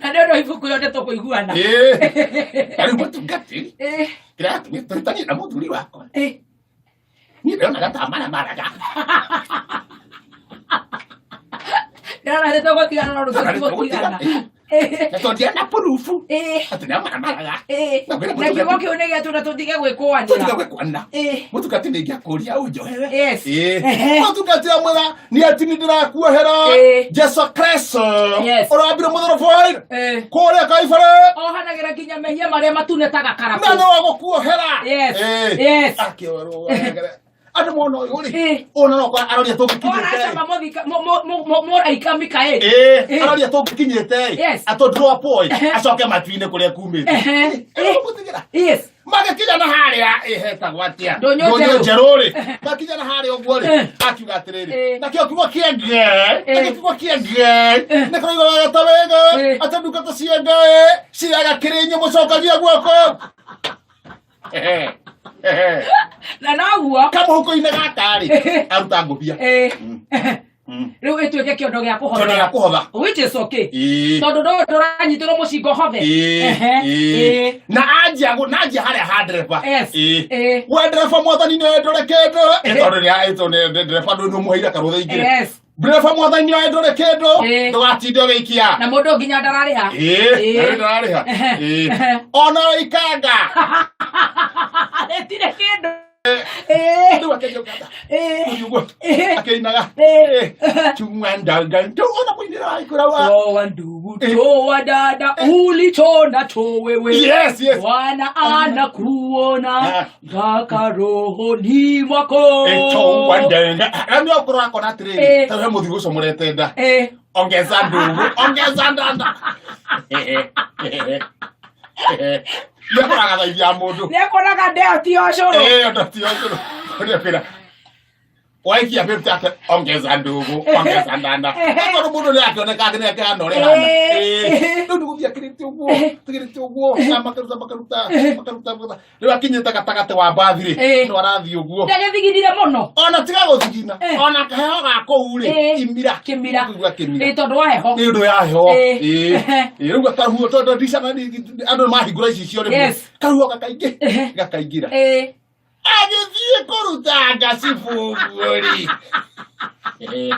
Na nĩ ũndũ wa ibuku yothe tũkũiguana. Ĩĩ. Na rĩu mũtungatĩri Ĩĩ. kĩrĩa gĩatũmire tũhĩtanie na mũthuri wakwa. Ĩĩ. Niĩ ndĩronaga ta maramaraga. Ndĩrona nĩ tũgũtigana no tũtigũtigana. Ĩĩ. Na tondũ ndiarĩ na proof Ĩĩ. atĩ nĩ amaramaraga. Ĩĩ. Na kwĩra Na kiugo mũtungatĩri- kĩu nĩ gĩatũ na tũtige tũtige gwĩkũanĩra. gwĩkwanĩra. Ĩĩ. Mũtungatĩri nĩ ingĩakũria ũnjohere. Yes. Ĩĩ. Ehe. Mũtungatĩri amwĩra nĩ atĩ nĩ ndĩrakuohera. Ĩĩ. Jesu Kristo. Yes. Ũrambire mũtharaba-inĩ. Ĩĩ. Kũrĩa Kaibarĩ. Ohanagĩra nginya mehia marĩa matune ta Na gakarakũ. nĩ wa gũkuohera. Yes. Ĩĩ. Yes. Akĩorwo. Andũ mona ũyũ rĩ. Ĩĩ. Ona no kwa aroria tũngĩkinyĩte. Oracama mũthika mũraika Mikaeli. Ĩĩ. Ĩĩ. Aroria tũngĩkinyĩte. Yes. Atũ drop boy. Ehe. Acoke matu-inĩ kũrĩa kumĩte. Ehe. Ĩĩ. Mũtigĩra. Yes. Magĩkinya na harĩa ĩhetagwo atĩa Ndũnyũ Ndũnyũ njerũ. njerũ rĩ makinya na harĩa ũguo rĩ Eh. akiuga atĩrĩrĩ Eh. nakĩo kiugo kĩa Ngai Eh. nakĩo kiugo kĩa Ngai Eh. nĩ kũraigua wega ta wega Eh. atĩ ndungata cia Ngai ciraga kĩrĩ inyuĩ mũcokagia guoko. Ehe. Ehe. Na noguo. Kamũhuko-inĩ gaka rĩ aruta ngũbia. Ĩĩ. Rĩu ĩtuĩke kĩondo gĩa Kĩondo gĩa kũhothera. kũhotha. Which is okay. Ĩĩ. Tondũ ndũĩ ndũranyitĩrwo mũcinga ũhothe. Ĩĩ, Ehe. ĩĩ. Ĩĩ. Na anjia na anjia harĩa ha ndereba. Yes. Ĩĩ. Ĩĩ. We ndereba mwathani nĩ ndũrĩ kĩndũ. Ĩ, tondũ nĩ ĩ, tondũ ndereba ndũĩ nĩ ũmũheire karũtha ingĩre. Yes. Ndereba mwathani nĩ ndũrĩ kĩndũ. Ĩĩ. Ndũgatinde ũgĩikia. Na mũndũ nginya ndararĩha. Ĩĩ, Ĩĩ. na rĩu ndararĩha. Ehe. Ĩĩ. Ehe. Ona ikanga. Rĩtirĩ kĩndũ. Ĩĩ. Rĩu akĩanjia gũkanda. Ĩĩ. Ũguo. Ĩĩ. Akĩinaga. Ĩĩ. Ĩĩ. Chungwa ndanga. Ona mũinĩre wa ikũra wa. Toa ndugu, toa dada, ulicho wewe. Yes. Bwana anakuona Ah. mpaka rohoni mwako. Ĩtongwa ndanga. Na nĩ okorwo akona atĩrĩrĩ, Ĩĩ. ta he mũthuri ũcio mũrete nda. Eh, Ongeza ndugu, ongeza ndanda. Nĩ akoraga thaithia mũndũ. nĩakoraga ndeo ti ũcũrũ. Ĩĩ, ndo ti ũcũrũ. Ũrĩa kwĩra waikia fifty ake ongeza ndugu, ongeza ndanda. Tondũ mũndũ nĩ akĩoneka atĩ nĩ akĩhana ũrĩa ahana. Ĩĩ. Ĩĩ. Rĩu nĩ gũthiĩ akĩrĩte ũguo, akĩrĩte ũguo, na makaruta, makaruta, makaruta, makaruta. Rĩu akinyĩte gatagatĩ wa mbathi rĩ, Ĩĩ. no arathiĩ ũguo. Ndagĩthigithire mũno. Ona tiga gũthigina, Eh. ona kaheho ga kũu rĩ, Ĩĩ. imira. Kĩmira. Kũigua kĩmira. Ĩĩ, tondũ wa heho. Nĩ ũndũ ya heho. Ĩĩ. Ĩĩ. Ĩĩ, rĩu karuo tondũ ndicana andũ nĩ mahingũra icicio rĩmwe. Yes. Karuo gakaingĩ, Ehe. gakaingĩra. Ĩĩ. Agĩthiĩ kũruta ngacibũ ũguo rĩ. Ĩĩ.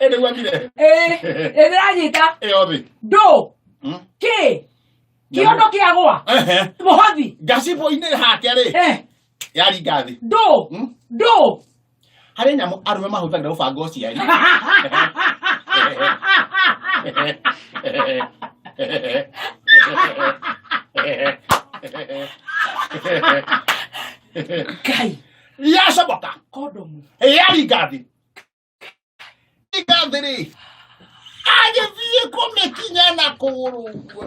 Ĩ nĩguo athire. Ĩĩ. Ĩĩ, ndĩranyita. Ĩyo thĩ. Ndũ. Kĩ. Kĩondo kĩagwa. Ehe. Mũhothi. Ngacibũ-inĩ hake rĩ, Eh. Yaringa thĩ. Ndũ. Ndũ. Harĩ nyamũ arũme mahũthagĩra gũbanga ũciari. Ngai. Yacomoka. Kondomu. Yaringa thĩ. Ringa thĩ rĩ. Agĩthiĩ kũmĩkinya na kũgũrũ ũguo.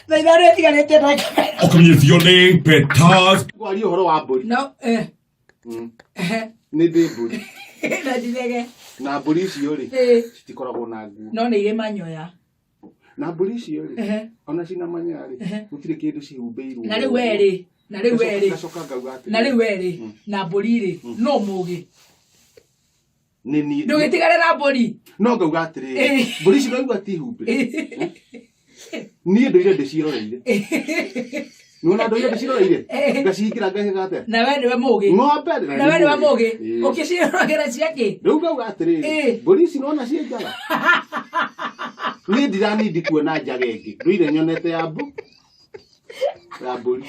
Thaa ithano ĩtigarĩte ndagĩka. Ũkũmenyithio nĩ Peters Ngwaria ũhoro wa mbũri. No, eh. Nĩ ndĩ mbũri. Na ndithege. Na mbũri icio rĩ, Ĩĩ. citikoragwo na nguo. No nĩ irĩ manyoya. Na mbũri icio rĩ, Ehe. ona cina manyoya rĩ, gũtirĩ kĩndũ cihumbĩirwo. Na rĩu we rĩ, na rĩu we rĩ, Ngacoka ngauga atĩrĩ. na rĩu we rĩ, na mbũri rĩ, no mũgĩ. Nĩ niĩ. Ndũgĩtigane na mbũri. No ngauga atĩrĩrĩ, Ĩĩ. mbũri ici noigua ti humbĩre. Niĩ ndũire ndĩciroreire. Nĩwona ndũire ndĩciroreire? Ĩĩ. Ngacihingĩra ngahĩga atĩa? Na we nĩwe mũgĩ. Ng'ombe Na we nĩwe mũgĩ. Ĩĩ. Ũkĩciroragĩra ciakĩ? Rĩu ngauga atĩrĩrĩ, Ĩĩ. mbũri ici nona ciĩ njaga. Niĩ ndiranindi kuona njaga ĩngĩ. Ndũire nyonete ya mbu. Ya mbũri.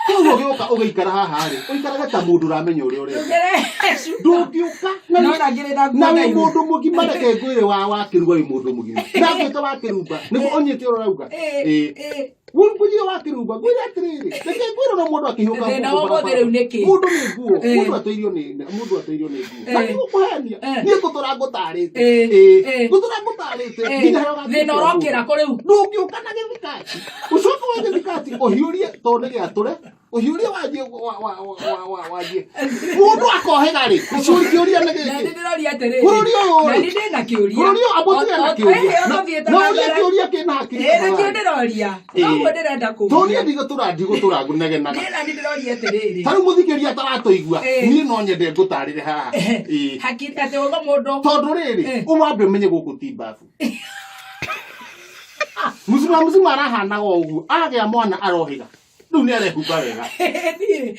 Koguo ũgĩũka ũgĩikara haha rĩ, ũikarage ta mũndũ ũramenya ũrĩa ũreka. Ndũngĩũka na No na ngĩrĩ na nguo na wĩ ndaihu. mũndũ mũgima reke ngwĩre wa wakĩruga wĩ mũndũ mũgima na ngwĩte wakĩrumba nĩguo ũnyite ũrĩa ũrauga Ĩĩ, Ĩĩ. ĩĩ. Ngũnjie wakĩrumba ngwĩre atĩrĩrĩ reke ngwĩre na mũndũ akĩhiũka Thĩna gũkũ wa ũmũthĩ barabara. rĩu nĩ kĩ? Mũndũ nĩ nguo Ĩĩ. mũndũ atũirio nĩ mũndũ atũirio nĩ nguo na Ĩĩ. ndigũkũhenia Ĩĩ. niĩ ngũtũra ngũtarĩte Ĩĩ. Ĩĩ. Ĩĩ. Ngũtũra ngũtarĩte Ĩĩ. nginya harĩa ũgatuĩka Thĩna ũrokĩra mũndũ. kũ rĩu? Ndũngĩũka na gĩthikati ũcoke wa gĩthikati ũhiũrie tondũ nĩ gĩatũre ũhiũrie wanjie wa- wa- wa- wa- wa- wanjie mũndũ akohĩga rĩ kĩũria nĩ Na gĩkĩ nĩ ndĩroria atĩrĩrĩ. Bũrũri ũyũ rĩ. Na nĩ ndĩna kĩũria. bũrũri ũyũ ambũtirĩ na kĩũria Ĩĩ, ũtũthiĩte na na ũrie mbere. kĩũria kĩna hakiri Ĩĩ, nĩkĩo ndĩroria. Noguo ndĩrenda tondũ kũũria. niĩ ndigũtũra ndigũtũra ngũnegenaga Niĩ nani ndĩroria atĩrĩrĩ. ta rĩu mũthikĩria ataratũigua Ĩĩ. niĩ no nyende ngũtarĩre haha Ĩĩ. Hakiri atĩ ũgo mũndũ. tondũ rĩrĩ Ĩĩ. ũmambe ũmenye gũkũ ti mbabu mũcima mũcima arahanaga o ũguo agĩa mwana arohĩga rĩu nĩ arehumba wega Niĩ.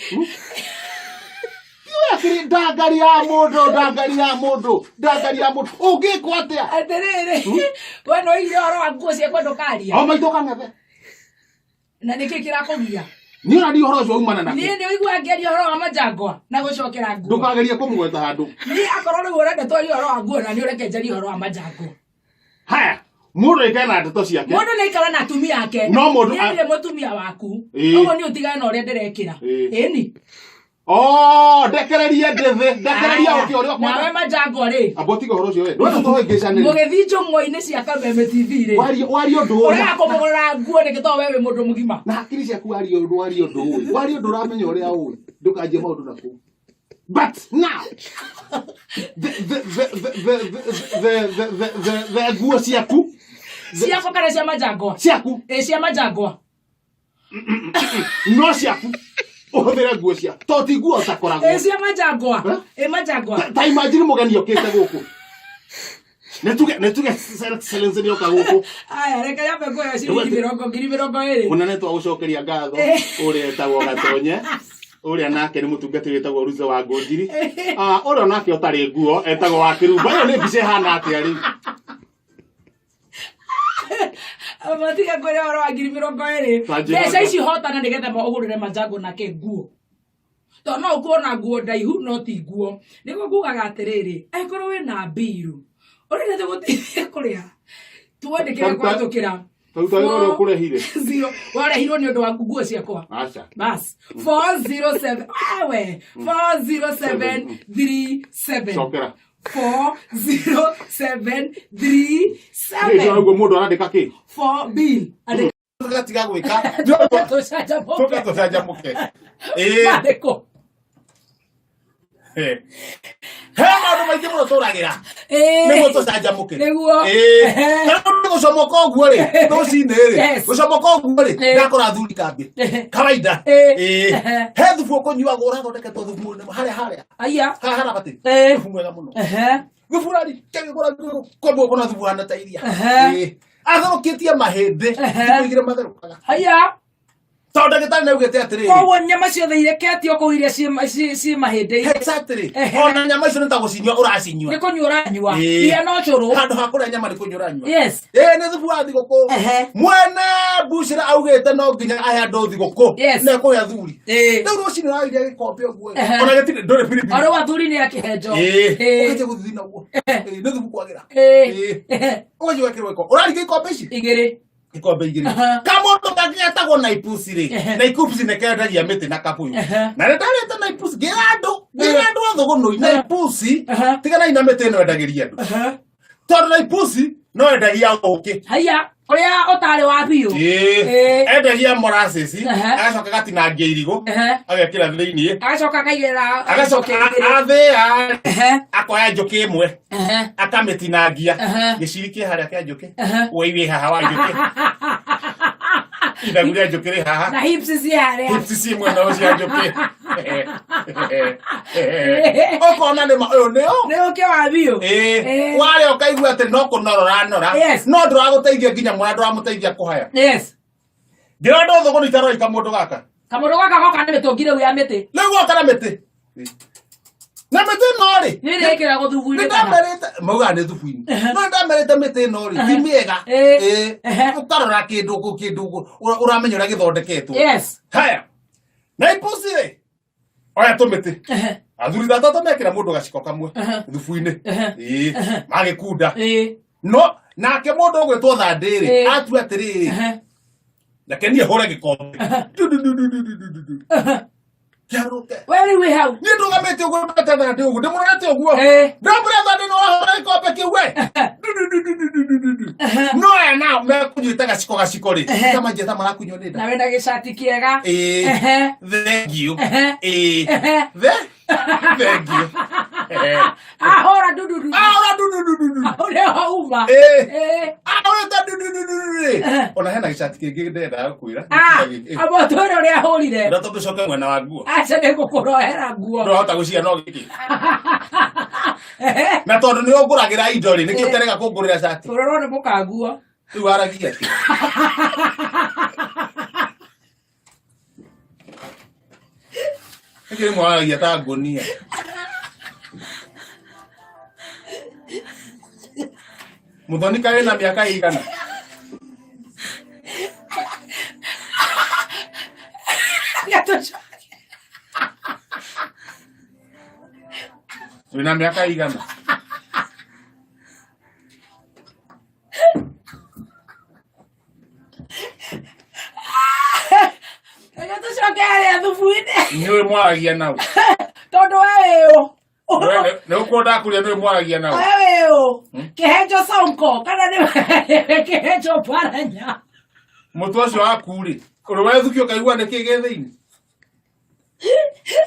Tiwe akĩrĩ ndangari ya mũndũ ndangari ya mũndũ ndangari ya mũndũ ũngĩkwo atĩa Atĩrĩrĩ. We no oigire ũhoro wa nguo ciakwa ndũkaria. o maitũ kang'ethe Na nĩkĩ kĩrakũgia? niĩ ona ndiũĩ ũhoro ũcio umana nakĩ Niĩ nĩ ũiguaga ngĩaria ũhoro wa manjangwa na gũcokera nguo. ndũkagerie kũmũgweta handũ Niĩ akorwo rĩu ũrenda twarie ũhoro wa nguo na nĩ ũreke njarie ũhoro wa manjangwa. haya mũndũ aikare na ndeto ciake Mũndũ nĩ aikara na atumia ake. No mũndũ- Niĩ ndirĩ mũtumia waku. Ĩĩ. Ũguo nĩ ũtigane na ũrĩa ndĩrekĩra. Ĩĩ. Ĩni. Oh, ndekererie ndĩthĩ ndekereria Aya. ũkĩ ũrĩa Nawe ũkwenda manjangwa rĩ. amba ũtige ũhoro ũcio we ndwenda tũhĩngĩcanĩre Mũgĩthiĩ njũng'wa-inĩ cia Kameme TV rĩ. warie warie ũndũ ũyũ Ũrega kũmũgũrĩra nguo nĩkĩ tondũ we wĩ mũndũ mũgima. na hakiri ciaku warie ũndũ warie ũndũ ũĩ warie ũndũ ũramenya ũrĩa ũĩ ndũkanjie maũndũ na kũu but now the the the the the the the the the the nguo ciaku Ciakwa kana cia manjangwa? ciaku Ĩ cia manjangwa. no ciaku ũhũthĩre nguo cia to ti nguo ũtakoragwo Ĩ cia manjangwa. Eh? Ĩ manjangwa. ta imagine mũgeni okĩte gũkũ nĩtuge nĩtuge excellency nĩoka gũkũ Aya reke nyambe nguoya ciringi mĩrongo ngiri mĩrongo ĩrĩ. mũnene twagũcokeria ngatho Eh. ũrĩa etagwo gatonye ũrĩa nake nĩ mũtungatĩri wĩtagwo Ruze wa Ngũnjiri Ah, ũrĩa nake ũtarĩ nguo etagwo wa Kĩrumba ĩyo nĩ mbica ĩhana atĩa rĩu Matiga kwĩra ũhoro wa ngiri mĩrongo ĩrĩ. Ta njĩra Mbeca ici hotana nĩgetha ũgũrĩre manjangwa nake nguo. Tondũ no ũkorwo na nguo ndaihu no ti nguo. Nĩguo ngugaga atĩrĩrĩ, angĩkorwo wĩna mbiru, ũrenda tũgũteithie kũrĩha, twandĩkĩre Taruta- kũhĩtũkĩra. taruta wĩra ũrĩa ũkũrehire. Zero. Warehirwo nĩ ũndũ wa nguo ciakwa. aca Bas. 407 wewe 40737. cokera 40737. Nĩ ũguo mũndũ arandĩka kĩ 4 bill. Andĩka tũgatiga gwĩka tũcanjamũke. tũke tũcanjamũke ĩĩ Mandĩko. he maũndũ maingĩ mũno tũragĩra Ĩĩ. nĩguo tũcanjamũke Nĩguo. Ĩĩ. Ta rĩu gũcomoka ũguo rĩ rũcinĩ rĩ Yes. gũcomoka ũguo rĩ Ĩĩ. ndakora athuri kambĩ kawaida Ĩĩ. Ĩĩ. he thubu ũkũnyuagwo ũrathondeketwo thubu harĩa harĩa Aya. haha harabati Ĩĩ. thubu mwega mũno Ehe. thubu ũrarikagũra kona thubu hana ta iria Ehe. Ĩĩ. atherũkĩtie mahĩndĩ Ehe. thikũ igĩrĩ matherũkaga Haya. Tondũ ndagĩtarĩ nĩ augĩte atĩrĩrĩ. Koguo nyama ciothe ireketio kũu iria ciĩ mahĩndĩ-inĩ. Exactly. Ehe. Ona nyama icio nĩ ta gũcinyua ũracinyua. Nĩ kũnyua ũranyua. Ĩĩ. Iria no cũrũ. Handũ ha kũrĩa nyama nĩ kũnyua ũranyua. Yes. Ĩĩ nĩ thubu wa thigũkũ. Ehe. Mwene mbucĩra augĩte no nginya ahe andũ thigũkũ. Yes. Na ekũhe athuri. Ĩĩ. Rĩu rũcinĩ ũrarĩria gĩkombe ũguo. Ehe. Ona gĩtirĩ ndũrĩ biribiri. Oro athuri nĩ akĩhenjo. Ĩĩ. Ĩĩ. Ũkanjia gũthithina ũguo. Ĩĩ, nĩ thubu kwagĩra. Ĩĩ. Ĩĩ. Ehe. Ũkanjia gwĩkĩrwo gĩkombe. Ũrarigia ikombe ici? Igĩrĩ. Ikombe igĩrĩ. Aha. Kamũndũ kangĩ getagwo naipusi rĩ. Ehe. Naipusi nĩ kendagia mĩtĩ na kabuyu. Ehe. Na nĩ ndarĩte naipusi ngĩra andũ, ngĩra andũ a thũgũnũi naipusi Aha. tiganai na mĩtĩ ĩno endagĩria andũ. Ehe. Tondũ naipusi no endagia ũkĩ. Haiya, ũrĩa ũtarĩ wa biũ. Ĩĩ. Ĩĩ. Endagia molasses, Ehe. agacoka agatinangia irigũ, Ehe. agekĩra thĩiniĩ, Agacoka akaigĩrĩra agacoka njũkĩ igĩrĩ. athĩa, Ehe. akoya njũkĩ ĩmwe, Ehe. akamĩtinangia, Ehe. gĩciri kĩ harĩa kĩa njũkĩ, Ehe. woi wĩ haha wa njũkĩ, ithagu rĩa njũkĩ rĩ haha, Na hips ci harĩa. hips ciĩ mwena ũcio wa njũkĩ. Ũkona nĩ ma ũyũ nĩo Nĩ ũkĩ wa biũ. Ĩĩ. Ĩĩ. Warĩa ũkaigua atĩ no kũnora ũranora Yes. no ndũragũteithia nginya mwana ndũramũteithia kũhaya Yes. ngĩra andũ thũgũnĩ itaroika mũndũ gaka Kamũndũ gaka goka nĩ mĩtũngi rĩu ya mĩtĩ. rĩu goka na mĩtĩ na mĩtĩ ĩno rĩ Nĩ ĩrĩkĩragwo thubu-inĩ nĩ kana? ndamerĩte maugaga nĩ thubu-inĩ Ehe. no nĩ ndamerĩte mĩtĩ ĩno rĩ ti mĩega Ĩĩ. Ĩĩ. Ehe. ũkarora kĩndũ kĩndũ ũramenya ũrĩa gĩthondeketwo Yes. haya na ipusi rĩ oya tũmĩtĩ Ehe. athuri tatatu mekĩra mũndũ gaciko kamwe Ehe. thubu-inĩ Ehe. Ĩĩ. Ehe. magĩkunda Ĩĩ. no nake mũndũ ũgwĩtwo thandĩ rĩ Ĩĩ. atua atĩrĩrĩ Ehe. reke niĩ hũre gĩkombe Ehe. Du, du, du, du, du, du, du, du. Ehe. Kĩarũke. We rĩu wĩ hau. Niĩ ndũgamĩte ũguo ndũgamĩte thandĩ ũguo ndĩmũrorete ũguo Ĩĩ. ndamũrĩa thandĩ no wahũra gĩkombe kĩu we Du, du, du, du, du, du, du, du. Ehe. no aya nao mekũnyuĩte gaciko gaciko rĩ Ehe. ta manjia ta marakunywo nĩ nda Na wĩna gĩcati kĩega. Ĩĩ. Ehe. Thank you. Ehe. Ĩĩ. Ehe. The Thank you. Ehe. Ahũra ndududu. Ahũra du, du, du, du, du. Ũrĩa wauma. Ĩĩ. Ĩĩ. Ahũrĩte du, du, du, du, du, rĩ. Ehe. Ona hena gĩcati kĩngĩ ndendaga gũkwĩra. Ah, Ĩĩ. amba ũtwĩre ũrĩa ahũrire. Ũrĩa tũngĩcoke mwena wa nguo. Aca nĩ ngũkũrohera nguo. Ndũrahota gũciga no gĩkĩ. Ehe. Na tondũ nĩ ũngũragĩra indo rĩ, nĩkĩo ũtarega kũngũrĩra cati. Ũrorwo nĩ mũkanguo. Rĩu waragia atĩa? Nĩkĩ rĩmwe waragia ta ngũnia? Mũthoni karĩ na mĩaka ĩigana? Gatũcoke. Wĩna mĩaka ĩigana? Reke tũcoke harĩa thubu-inĩ. Nĩũĩ mwaragia nao. Tondũ we wĩ ũ? Nĩ ũkuo ndakũria nĩũĩ mwaragia nao. We wĩ ũ? Kĩhenjo Sonko kana nĩ kĩhenjo Paranya? Mũtwe ũcio waku rĩ, ũrĩ wethukio ũkaigua nĩkĩ gĩ thĩinĩ?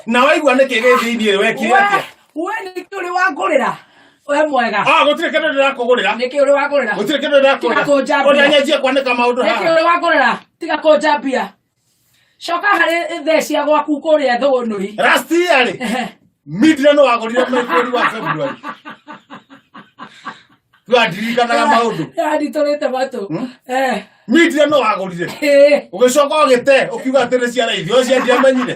Na waigua nĩkĩ gĩ thĩinĩ rĩ, wekire atĩa? We nĩkĩ ũrĩ wangũrĩra? We mwega. Ah, gũtirĩ kĩndũ ndĩrakũgũrĩra. Nĩkĩ ũrĩ wangũrĩra? Gũtirĩ kĩndũ ndĩrakũgũrĩra. Tiga kũnjambia. Ũrĩa nyanjie kwanĩka maũndũ Nĩkĩ haha. ũrĩ wangũrĩra? Tiga kũnjambia. Coka harĩ thee cia gwaku kũrĩa thũgũnũi. Last year rĩ, mindira nĩ wagũrire mweri wa February. Twandirikanaga maũndũ. Nditũrĩte matũ. Eh. Mindira nĩ wagũrire. Eh. Ũgĩcoka ũgĩte ũkiuga atĩ nĩ cia raithi. O cia ndiamenyire.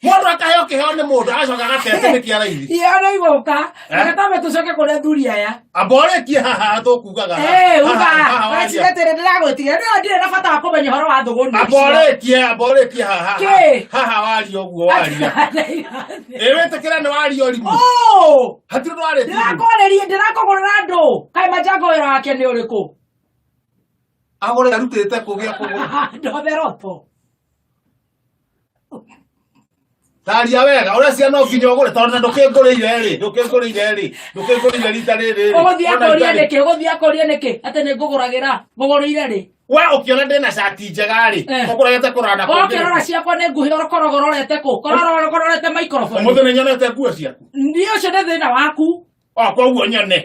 Mũndũ akaheo kĩheo nĩ mũndũ agacoka agatete nĩ kĩa raithi. Iheo nĩ igũka. Eh? Reke twambe tũcoke kũrĩ athuri aya. Amba ũrĩkie haha tũkugaga. Eh, uga. Haha waria. Wacirĩtĩre ndĩragwĩtiria. Nĩ ndirĩ na bata wa kũmenya ũhoro wa thũgũnũ. Amba ũrĩkie, amba ũrĩkie haha. Kĩ? Haha waria ũguo waria. Ĩ wĩtĩkĩra nĩ waria ũrimũ. Oh! Hatirĩ ũndũ warĩtie. Ndĩrakwarĩria, ndĩrakũgũrĩra andũ. Kaĩ Majango wĩra wake nĩ ũrĩkũ? Agũre arutĩte kũ gĩa kũgũra. Ndotheroto. Taria wega ũrĩa ciana no nginya ũgũre tondũ na ndũkĩngũrĩire rĩ ndũkĩngũrĩire rĩ ndũkĩngũrĩire rita rĩrĩ rĩ. Ũgũthiĩ Ona akũrie itarĩ. nĩkĩ? Ũgũthiĩ akũrie nĩkĩ? Atĩ nĩ ngũgũragĩra. Ngũgũrĩire rĩ? We ũkĩona ndĩna cati njega rĩ Eh. ũkũregete kũranda kũngĩ Ũkĩrora ciakwa nĩ nguhĩ ũkorogororete kũ? Korogororete microphone. ũmũthĩ nĩ nyonete nguo ciaku Niĩ ũcio nĩ thĩna waku. o koguo nyone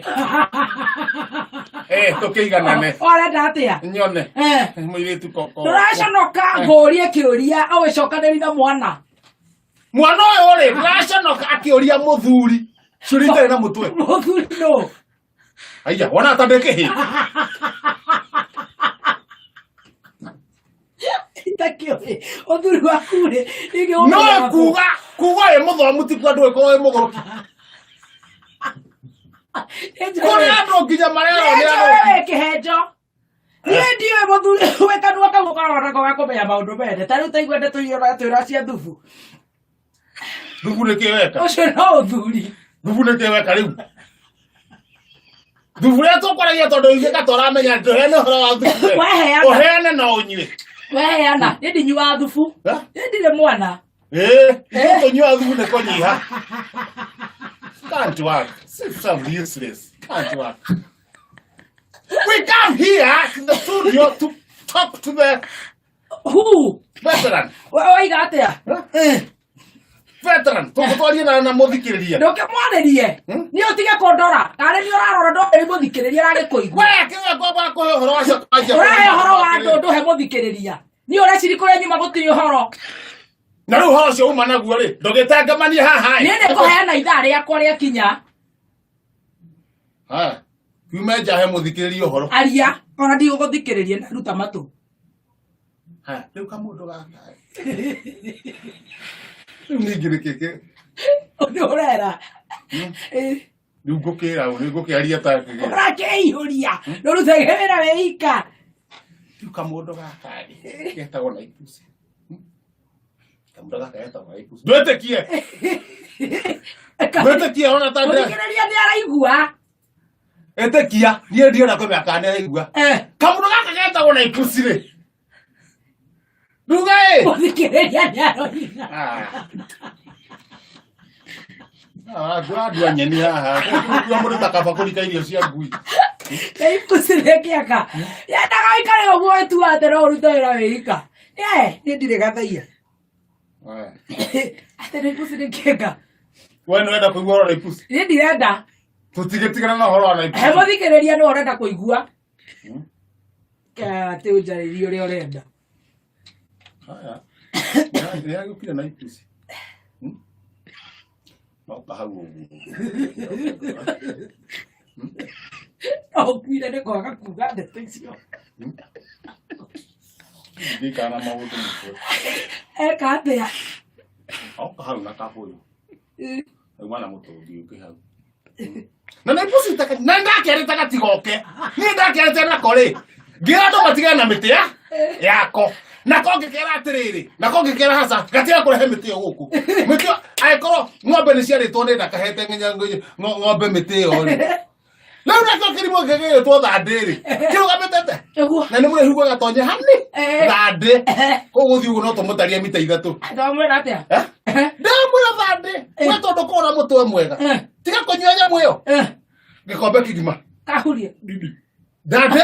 eh tũkĩiganane Ũrenda atĩa? nyone Eh. mũirĩtu koko Ndũraconoka ngũrie kĩũria ũgĩcokanĩria na mwana. mwana ũyũ rĩ ndũraconoka akĩũria mũthuri ciũria itarĩ na mũtwe Mũthuri nũ? Aya, wona ta ndĩ kĩhĩ. Itakĩũĩ ũthuri waku rĩ rĩngĩ No kuga kuga wĩ mũthomu ti kuga ndũgĩkorwo wĩ mũgũrũki. Kũrĩ andũ nginya marerwo nĩ andũ. Wĩ kĩhenjo. Niĩ ndiũĩ mũthuri wĩ kanua kau ũkoragwo nako ga kũmenya maũndũ mene. Ta rĩu taigua ndeto iria ũratwĩra cia thubu. Thubu nĩ kĩ weka? Ũcio no ũthuri. Thubu nĩ kĩ weka rĩu? Thubu ũrĩa tũkwaragia tondũ ithuĩ ka tũramenya ndũheane ũhoro wa thubu. Waheana. Ũheane na ũnyue. Weheana. Niĩ ndinyuaga thubu. Eh? Niĩ ndirĩ mwana. Eh, ithuĩ tũnyuaga thubu nĩ kũnyiha. Can't work. Some useless. Can't work. We come here to the studio to talk to the Who? veteran. Waiga atĩa? Eh? Veteran, tũgũtwarie na na mũthikĩrĩria. Ndũkĩmwarĩrie. Hmm? Niĩ ũtige kũndora. Tarĩ nĩ ũrarora ndũrĩ mũthikĩrĩria aragĩkũigua. We kĩwe ngomba kũhe ũhoro wacio kwanjia. Ũrahe ũhoro wa andũ ndũhe mũthikĩrĩria. Niĩ ũreciri kũrĩa nyuma gũtirĩ ũhoro. Na rĩu ũhoro ũcio uma naguo rĩ, ndũgĩtangamanie haha. Niĩ nĩ ngũheana ithaa rĩakwa rĩakinya. Haya. Kiume nja he mũthikĩrĩria ũhoro. Aria ona ndigũgũthikĩrĩria ndaruta matũ. Haya, rĩu kamũndũ gaka. Rĩu ningĩ nĩ kĩkĩ? Nĩ ũrera. Rĩu ngũkĩra ũ, nĩ ngũkĩaria ta kĩgĩra. Ũrakĩihũria. Ndũrutage wĩra wĩ ika. Rĩu kamũndũ gaka rĩ, getagwo na ipusi. Kamũndũ gaka getagwo na ipusi. Ndwĩtĩkie. Ndwĩtĩkie ona ta ndĩ. Mũthikĩrĩria nĩ araigua. Ĩtĩkia, niĩ ndiona kũmenya kana nĩ araigua. Eh. Kamũndũ gaka getagwo na ipusi rĩ. Ruga ĩ. Mũthikĩrĩria nĩ aroiga. Ah, ndũrandua nyeni haha. Kũrua mũndũ ta kabakũri ka irio cia ngui. Na ipusi rĩkĩaka. Yendaga ũikare ũguo wĩtua atĩ no ũrute wĩra wĩ ika. Eh, niĩ ndirĩ gathaia. Aya. Atĩ nĩ ipusi rĩkĩaka. We nĩwenda kũigua ũhoro na ipusi? Niĩ ndirenda. Tũtigĩtigana na ũhoro wa na ipusi. He mũthikĩrĩria nĩwe ũrenda kũigua. Atĩ ũnjarĩrie ũrĩa ũrenda. Haya. Nĩ agĩũkire na ipusi. Noka hau ũguo. No ũkuire nĩ kwaga kuga ndeto icio. Ngĩikara na maũndũ mũtwe. Eka atĩa? Oka hau na kabũyũ. Auma na mũtũngi ũngĩ hau. Na nĩ pusi ta na ndakerĩte gatigoke. Niĩ ndakerĩte nako rĩ. Ngĩra andũ matigane na mĩtĩ ya yako. Nako ngĩkera atĩrĩrĩ, nako ngĩkera haca, gatiga kũrehe mĩtĩ ĩyo gũkũ. Mĩtĩ ĩyo angĩkorwo ng'ombe nĩ ciarĩtwo nĩ ndakahete ng'ombe mĩtĩ ĩyo rĩ. Rĩu nakĩo kĩrimũ gĩgĩtwo thandĩ rĩ, kĩrũgamĩte te. Ũguo. Na nĩ mũraihu gũgatonye hani Eh. thandĩ. Kũu gũthiĩ ũguo no tũmũtarie mita ithatũ. Ndamwĩra atĩa? Eh? Ndamwĩra thandĩ, we tondũ ũkoragwo na mũtwe mwega. Eh. Tiga kũnyua nyamũ ĩyo. Eh. Gĩkombe kĩgima. Kahuria. Thandĩ.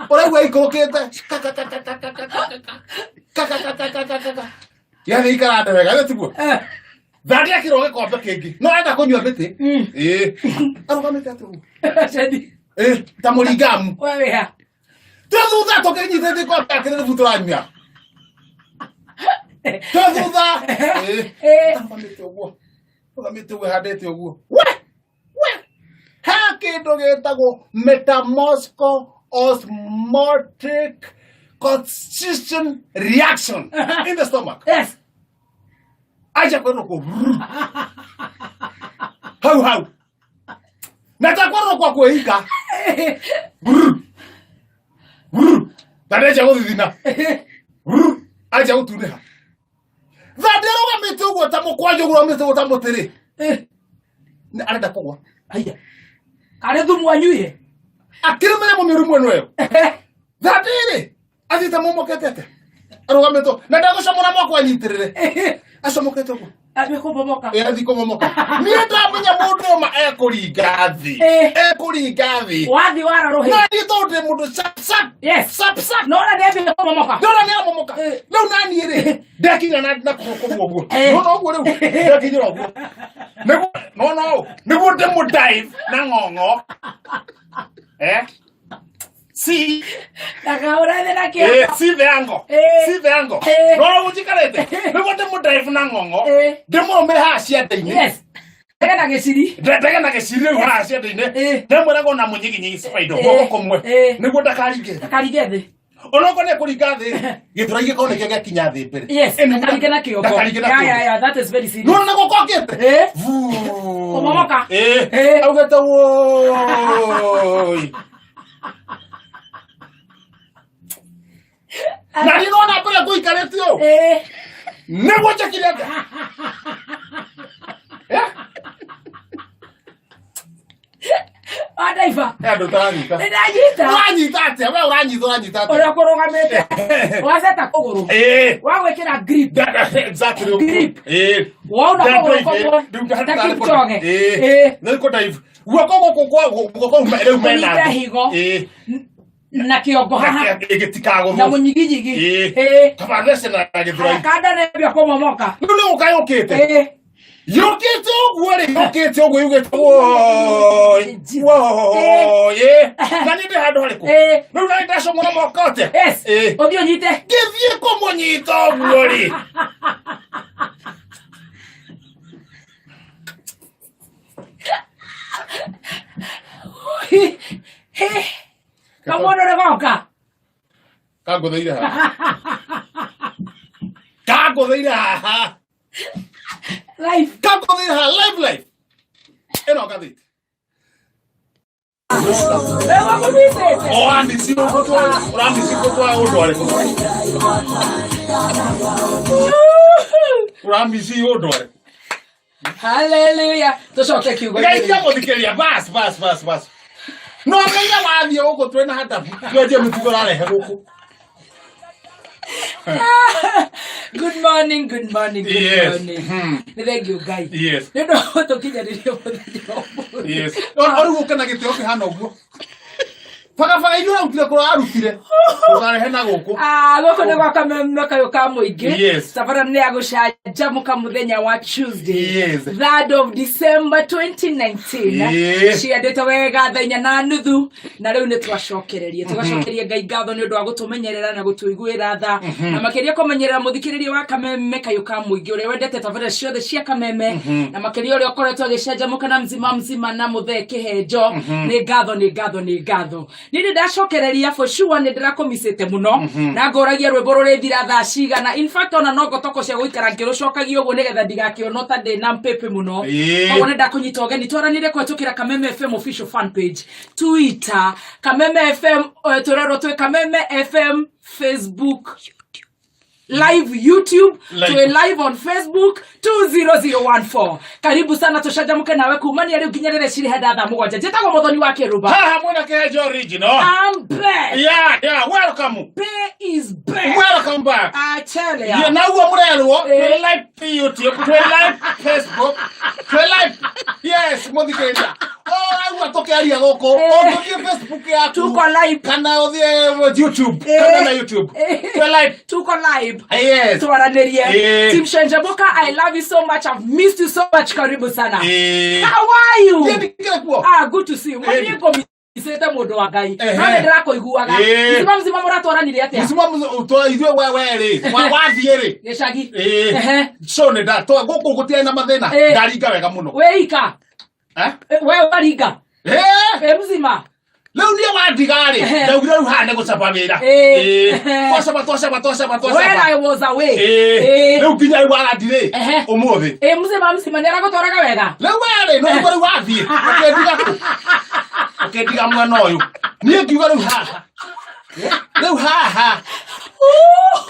Ũraigua ikũrũkĩte. Yaani ikara ndĩ wega, githĩ tiguo? Eh. Thandĩ akĩrwo gĩkombe kĩngĩ. No arenda kũnyua mĩtĩ. Ĩĩ. Arũgamĩte atĩ ũguo. Cendi. Ĩĩ, ta mũringamu. We wĩ ha? Twĩ thutha tũkĩnyitĩte ikombe akĩrĩ thubu tũranyua. Twĩ thutha. Ĩĩ. Eh. Arũgamĩte ũguo. Arũgamĩte ũguo ĩhandĩte ũguo. We! We! He kĩndũ gĩtagwo metamorphic osmotic constriction reaction in the stomach. Yes. Acha kwenda kwa hau hau. Na ta kwenda kwa kwĩhika. Brr. Brr. Ta ndeja gũthithina. Brr. Acha gũtunĩha. Thandĩ arũgamĩte ũguo ta mũkwanjũ ũguo arũgamĩte ũguo ta mũtĩ rĩ. Nĩ arenda kũgwa. Haiya. Karĩ thumu anyuire. Akĩrũmĩrĩra mũmĩru mwena ũyũ. Thandĩ rĩ athiĩte momokete atĩa? Arũgamĩte na ndagũcomora moko anyitĩrĩre. Acomokete ũguo. Athiĩ kũmomoka. Ĩ athiĩ kũmomoka. Niĩ ndamenya mũndũ ũma ekũringa thĩ. Eh. Ekũringa thĩ. Wathiĩ wara rũhĩ. Na niĩ tondũ ndĩ mũndũ sharp sharp. Yes. Sharp sharp. Nona nĩ kũmomoka. Ndona nĩ amomoka. Eh. Rĩu naniĩ rĩ ndekinya na na kũgũrũ kũmwe ũguo. Eh. Nona ũguo rĩu ndekinyĩra ũguo. Nĩguo nona ũũ nĩguo ndĩmũ dive na ng'ong'o. Eh? See Ndakaũrathe na Eh, kĩongo. see the angle. Eh. See the angle. Eh. Nona ũguo njikarĩte. Nĩguo ndĩmũ dive na ng'ong'o. Eh. Ndĩmũrũmĩre haha ciande-inĩ. Yes. Ndege na gĩciri. Ndege na gĩciri rĩu haha ciande-inĩ. Eh. Ndĩmwĩragwo na mũnyiginyigi spider Eh. guoko kũmwe. Eh. Nĩguo ndakaringe. Ndakaringe thĩ. Onokorwo nĩ ekũringa thĩ gĩthũrai gĩkorwo nĩkĩo gĩakinya thĩ mbere. Yes, Ĩno- ndakaringe na kĩongo. Ndakaringe na Yeah, kĩongo. yeah, yeah, that is very serious. Nĩwona guoko okĩte? Eh? Vuu. Kũmomoka. Eh. Eh. Augĩte woi. Na niĩ nona mbere ngũikarĩte ũũ. Eh. Nĩguo njĩkire atĩa? Eh? Wadaiba. He andũ ũtaranyita. Nĩndanyita. Ũranyita atĩa? We ũranyita ũranyita atĩa? Ũrĩa kũrũgamĩte. Waceta kũgũrũ. Eh. Wagwĩkĩra grip. Exactly. Grip. Eh. Wauna kũgũrũ kũmwe. Ta Kipchoge. Eh. Nĩ kũdive. Guoko gũkũ kwa guoko rĩu mena Ũnyite thĩ. higo. Eh. Na kĩongo haha. Gĩtikagũthwo. Na mũnyiginyigi. Eh. Eh. Kaba thece na gĩthũrai. Kanda nĩambia kũmomoka. Rĩu nĩ gũka yũkĩte. Eh. Yũkĩte ũguo rĩ, yũkĩte ũguo yugĩte woi. Woi. Eh. Na niĩ ndĩ handũ harĩkũ? Eh. Rĩu nani ndacomora moko atĩa? Yes. Eh. Ũthiĩ ũnyite. Ngĩthiĩ kũmũnyita ũguo rĩ. Kamwana ũrĩ goka. Kangũthĩire haha. Kangũthĩire haha. Life. Kangũthĩire haha live live. Ĩno ngathĩti. Ĩgũkũnyitĩte. Ũrambici ũrambici gũtwa ũndware kũ? Ũrambici ũndware. Hallelujah. Tũcoke kiugo. Geithia mũthikĩrĩria bas bas bas bas. No menya wathiĩ gũkũ twĩna hatabu twenjie mĩtugo ũrarehe gũkũ. Good morning, good morning, good Yes. morning. Nĩ thengiũ Ngai. Yes. Nĩ ũndũ wa gũtũkinyanĩria mũthenya wa ũmũthĩ. Yes. O rĩu ũke na gĩtĩo kĩhana ũguo. Barabara iria ũrarutire kũrĩa warutire ũkarehe na gũkũ. Ah, gũkũ nĩ gwa kameme kayũ ka mũingĩ. Yes. Tabarĩra nĩ ya gũcanjamũka mũthenya wa Tuesday. Yes. 3rd of December 2019. Yes. Ciandĩtwo wega thaa inya na nuthu na rĩu nĩ twacokereria tũgacokeria Ngai ngatho nĩ ũndũ wa gũtũmenyerera na gũtũiguĩra tha na makĩria kũmenyerera mũthikĩrĩria wa kameme kayũ ka mũingĩ ũrĩa wendete tabarĩra ciothe cia kameme na makĩria ũrĩa ũkoretwo agĩcanjamũka na mzima mzima na mũthee kĩhenjo nĩ ngatho nĩ ngatho nĩ ngatho niĩ nĩ ndacokereria for sure nĩ ndĩrakũmicĩte mũno na ngũragia rwĩmbo rũrĩthira thaa cigana in fact ona no ngotoko cia gũikara ngĩrũcokagia ũguo nĩgetha ndigakĩonwo ta ndĩ na mpĩpĩ mũno Ĩĩ. koguo nĩ ndakũnyita ũgeni twaranĩrie kũhetũkĩra Kameme FM official fan page Twitter Kameme FM tũrerwo twĩ Kameme FM Facebook live YouTube Live. tuwe live on Facebook 20014 karibu sana tucanjamuke nawe kumania riu nginya rĩrĩa cirĩ henda thaa mũgwanja njĩtagwo mũthoni wa kĩrũba Haha mwena kĩhenjo original. I'm back Yeah, yeah, welcome. Bay is back Welcome back. I tell ya Yeah, nauguo mũrerwo Eh. twĩ live YouTube, twĩ live Facebook, twĩ live yes mũthikĩrĩria. Ũraigua tũkĩaria gũkũ, Eh. ũngĩthiĩ Facebook yaku Tuko live. kana ũthiĩ YouTube, Eh. kana na YouTube. Eh. Twĩ live. tuko live Yes. twaranĩrie Eh. Team Shanjamuka I love you so much I've missed you so much karibu sana Eh. how are you Niĩ ndikĩrĩ kuo. ah good to see you Eh. Niĩ ngũmicĩte mũndũ wa Ngai Ehe. no nĩ ndĩrakũiguaga Eh. mzima mzima mũratwaranire atĩa Mzima ithuĩ we we rĩ, wathiĩ rĩ. gĩcagi Eh. Ehe. So nĩ nda gũkũ gũtiarĩ na mathĩna. Eh. Ndaringa wega mũno. wĩika Eh? we ũkaringa Eh. ĩ mzima Rĩu niĩ wandiga rĩ, Ehe. ndaugire rĩu haha nĩ gũcaba wĩra. Eh. Eh. Twacaba twacaba twacaba when twacaba. I was away Eh. Eh. Rĩu nginya rĩu warandi rĩ, Ehe. ũmũthĩ. ĩ mzima mzima nĩ aragũtwaraga wega Rĩu we rĩ, no ũguo rĩu wathiĩ, ũkĩndiga kũ? Ũkĩndiga mwena ũyũ. Niĩ ngiuga rĩu haha. Rĩu haha.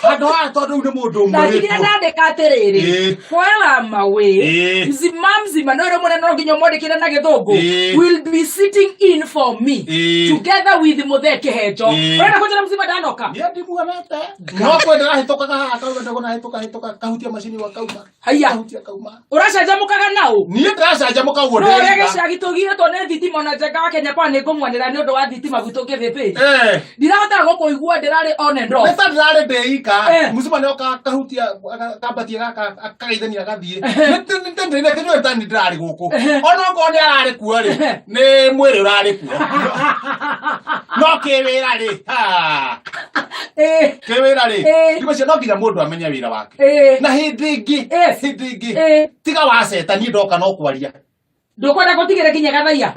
Handũ haha tondũ rĩu nĩ mũndũ ũmwe ndatigire wĩkuo. ndandĩka atĩrĩrĩ Eh. while I'm away Eh. mzima mzima no rĩu mũnene no nginya ũmwandĩkĩre na gĩthũngũ Eh. will be sitting in for me Eh. together with mũthee kĩhenjo Eh. ũrenda kũnjĩra mzima ndanoka Niĩ ndimuonete. No kwĩ ndĩrahĩtũkaga haha kauga ndagona hĩtũka hĩtũka kahutia macini wa kauma. Haiya. Kahutia kauma. Ũracanjamũkaga naũ? Niĩ ndĩracanjamũka ũguo No ũrĩa ndĩreka. gĩcagi tũgiĩtwo nĩ thitima ona njenga wa Kenya kwa nĩ ngũmwanĩra nĩ ũndũ wa thitima gwitũ kĩbĩbĩ. Eh. Ndirahotaga gũkũigua ndĩrarĩ on and off. Nĩ ta ndĩrarĩ ndĩika. Eh. Mũcuma nĩ oka akahutia akambatia gaka akagaithania agathiĩ. Nĩ kĩnyuĩ ta nĩ ndĩrarĩ gũkũ. Ona okorwo nĩ ararĩ kuo rĩ, nĩ mwĩrĩ ũrarĩ kuo. No kĩwĩra rĩ, ha. Eh. Kĩwĩra rĩ, Eh. thikũ ici no nginya mũndũ amenye wĩra wake. Eh. Na hĩndĩ ĩngĩ, Yes. hĩndĩ ĩngĩ, Eh. tiga waceta niĩ ndoka no kwaria. Ndũkwenda gũtigĩra nginya gathaiya?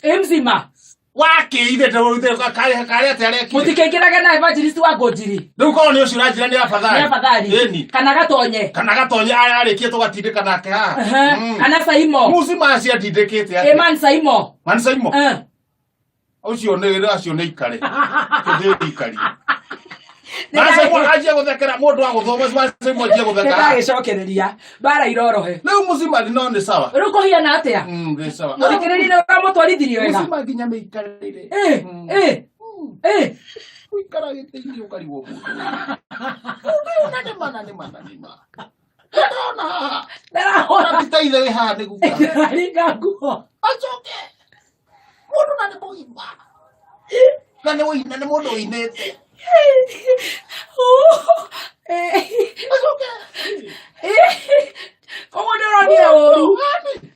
Ĩ mzima. Wakĩire karĩ atĩa arekire? Mũtikĩingĩrage na evangelist wa ngũnjiri. Rĩu korwo nĩ ũcio ũranjĩra nĩ afadhali. Nĩ afadhali. Ĩni. Kana gatonye. Kana gatonye arĩkie tũgatindĩka nake haha. Ehe. Kana Saimo. Mucima acio andindĩkĩte atĩa? Eman Saimo. Man Saimo. Eh. Ũcio nĩ acio nĩ ikare. Tũthĩ ikarie. Man Saimo anjie gũthekera mũndũ wa gũthoma Man Saimo anjie gũtheka. Nĩndagĩcokereria mbara irorohe. Rĩu mũcima no nĩ sawa. Rĩu kũhiana atĩa? Nĩ sawa. Mũthikĩrĩria nĩ ũramũtwarithirie wega. Mũcima nginya mĩikarĩre. Eh, eh, eh. Gũikara gĩtĩ-inĩ ũkarigwo mũndũ. Mũndũ ũyũ na nĩ ma na nĩ ma na nĩ ma. Ndĩrona haha. Ndarahũra. Ona ti ta ithe wĩ haha nĩ guka. Ndĩraringa nguo. Acoke. Mũndũ na nĩ mũgima. Na nĩ ũina nĩ mũndũ ũinĩte. Acoke. Koguo ndĩronire ũru.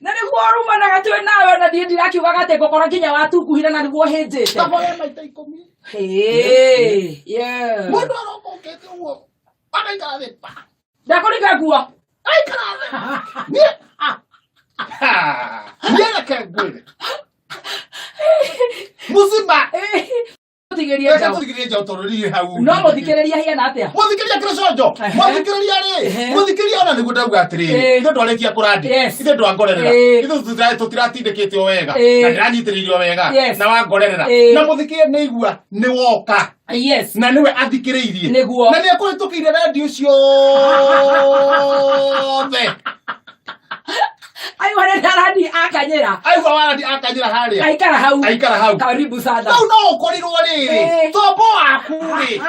Na nĩguo ũrumanaga twĩ nawe ona niĩ ndirakiugaga atĩ ngũkora nginya watunguhire na nĩguo hĩnjĩte. Taboya maita ikũmi. Hey, yeah. Mũndũ aroka ũkĩte ũguo. Agaikara thĩ pa. Ndakũringa nguo. Aikara thĩ. Niĩ. Niĩ reke ngwĩre. Mũcima. Mũtigĩrie Reke njaũ. tũtigĩrie njaũ tondũ riri hau. No mũthikĩrĩria hiana atĩa? Mũthikĩrĩria kĩrĩ conjo. Ehe. Mũthikĩrĩria rĩ. Ehe. Mũthikĩrĩria ona nĩguo ndauga atĩrĩrĩ. Eh. Ithuĩ ndwarĩkia kũrandi. Yes. Ithuĩ ndwangorerera. Eh. Ithuĩ tũtiratindĩkĩtio wega. Eh. Na ndĩranyitĩrĩirio wega. Yes. Na wangorerera. Eh. Na mũthikĩrĩria nĩ igua nĩ woka. Yes. Na nĩwe athikĩrĩirie. Nĩguo. Na nĩ ekũhĩtũkĩire redio ciothe. Aigua nĩ ndarandi akanyĩra. Aigua warandi akanyĩra harĩa. Aikara hau. Aikara hau. Karibu sana. Rĩu no ũkorirwo rĩrĩ. Eh. Tombo waku rĩ.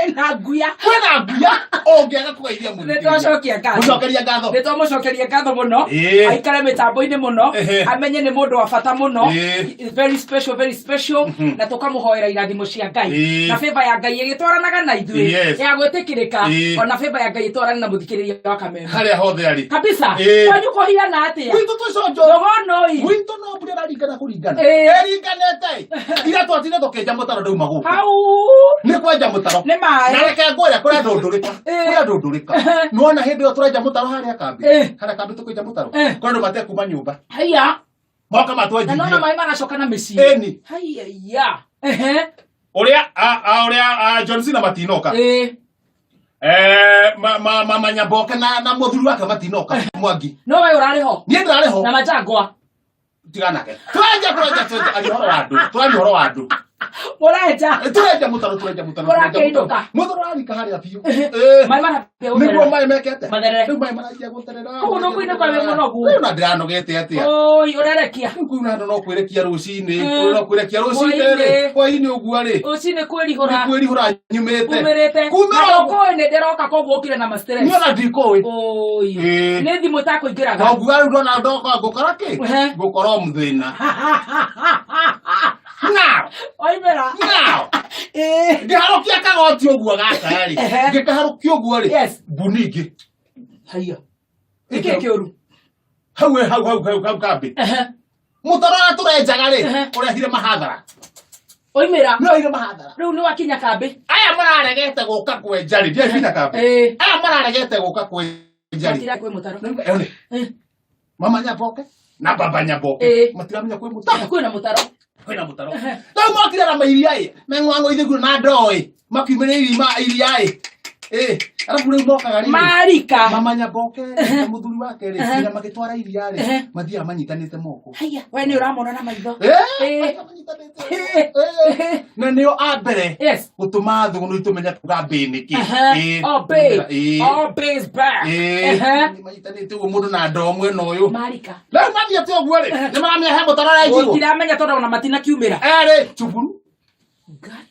Ĩna nguya. Kwĩna nguya ũngĩaga kũgeithia Nĩ twacokia ngatho. Mũcokeria ngatho. Nĩ twamũcokeria ngatho mũno. Ĩĩ. Aikare mĩtambo-inĩ mũno. Ehe. Amenye nĩ mũndũ wa bata mũno. Ĩĩ. Very special, very special. Na tũkamũhoera irathimo cia Ngai. Ĩĩ. Na favor ya Ngai ĩgĩtwaranaga na ithuĩ. Yes. Ya gwĩtĩkĩrĩka. Ĩĩ. Ona favor ya Ngai ĩtwarane na mũthikĩrĩria wa Kameme. Harĩa hothe arĩ. Kabisa. Ĩĩ. Kwanyu kũhiana atĩa? Gwitũ twĩ conjo. Ndũgonoi. Gwitũ no mbura ĩraringana kũringana. Ĩĩ. Ĩringanĩte. Ira twatinde tũkĩenja mũtaro ndauma gũkũ. Hau. Nĩ kwenja mũtaro. Nĩ maĩ. Na reke ngwĩre kũrĩa ndũndũrĩka. Ĩĩ. Kũrĩa ndũndũrĩka. Nĩwona hĩndĩ ĩyo tũrenja mũtaro harĩa kambĩ. Ĩĩ. Harĩa kambĩ tũkĩenja mũtaro. Ĩĩ. Kũrĩa andũ matekuma nyũmba. Haiya. Moka Na nona matwenjithie. maĩ maracoka na mĩciĩ. Ĩni. Haiya. Ehe. Ũrĩa a ũrĩa a John Cena matinoka. Ĩĩ. Eh, ma ma mama Nyamboke na na mũthuri wake matinoka Mwangi. No we ũrarĩ ho. Niĩ ndĩrarĩ ho. Na majangwa. Tiganake. Tũrenja tũrenja tũrenja aria ũhoro wa andũ. Tũraria ũhoro wa andũ. Mũrenja. Tũrenja mũtaro tũrenja mũtaro. tũrenja mũtaro. Mũrakĩinũka. Mũtaro ũrarika harĩa biũ. Ĩĩ. Maĩ marambia Nĩguo gũtherera. maĩ mekete. Matherere. Rĩu maĩ maranjia gũtherera. Kũu nĩkuinũka wĩ mũnogu. Rĩu na ndĩranogete atĩa. Oi, ũrerekia. Rĩu kwĩna andũ no kwĩrekia rũcinĩ. Mm. No kwĩrekia rũcinĩ rĩ. Hwaĩ-inĩ. Hwaĩ-inĩ ũguo rĩ. Rũcinĩ kwĩrihũra. Nĩ kwĩrihũra nyumĩte. Umĩrĩte. Kumĩra Na ndũkũĩ nĩ ndĩroka koguo ũkire na ma stress. Niĩ ona ndikũĩ. Oi. Ĩĩ. Nĩ thimũ itakũingĩraga. Koguo rĩu ndona ndoka ngũkora kĩ? Ehe. Ngũkora o mũthĩna. Now, Oimĩra. now. Ĩĩ. Ngĩharũkia kagoti ũguo gaka rĩ. Ehe. Ngĩkaharũkia ũguo rĩ. Yes. Mbuni ingĩ. Haiya. Nĩkĩ kĩũru? Hau hau hau hau hau kambĩ. Ehe. Mũtaro ũrĩa tũrenjaga rĩ, Ehe. ũrehire mahathara. Oimĩra. Nĩ ũrehire mahathara. Rĩu nĩ wakinya kambĩ. Aya mararegete gũka kwenja rĩ, ndiakinya kambĩ. Ĩĩ. Aya mararegete gũka kwenja rĩ. Matira kwĩ mũtaro. Rĩu, ĩyo nĩ Eh. mama Nyamboke na baba Nyamboke Ĩĩ. matiramenya kwĩ mũtaro. Kwĩna mũtaro. Kwĩna mũtaro. Rĩu mokire na mairia ĩ, meng'wang'o ithĩguo na ndoo ĩ, makiumĩra irima iria ĩ. Ĩ, arabu rĩu mokaga rĩrĩ. Marika. Mama Nyamboke rĩ, na mũthuri wake rĩ, Ehe. nginya magĩtwara iria rĩ, Ehe. mathiaga manyitanĩte moko. Haiya, we nĩ ũramona na maitho. Eh, Ĩĩ. mathiaga manyitanĩte. Ĩĩ. Na nĩo a mbere Yes. gũtũma thũgũnũ itũmenye kuga mbĩ nĩkĩ. Ehe. Ĩĩ. All bay. Ĩĩ. All bay's back. Ĩĩ. Ehe. Manyitanĩte ũguo mũndũ na ndoo mwena ũyũ. Marika. Rĩu mathiĩte ũguo rĩ, nĩ maramenya he mũtaro arenjirwo. Gũtiramenya tondũ ona matinakiumĩra. Erĩ, cuburu. Ngai.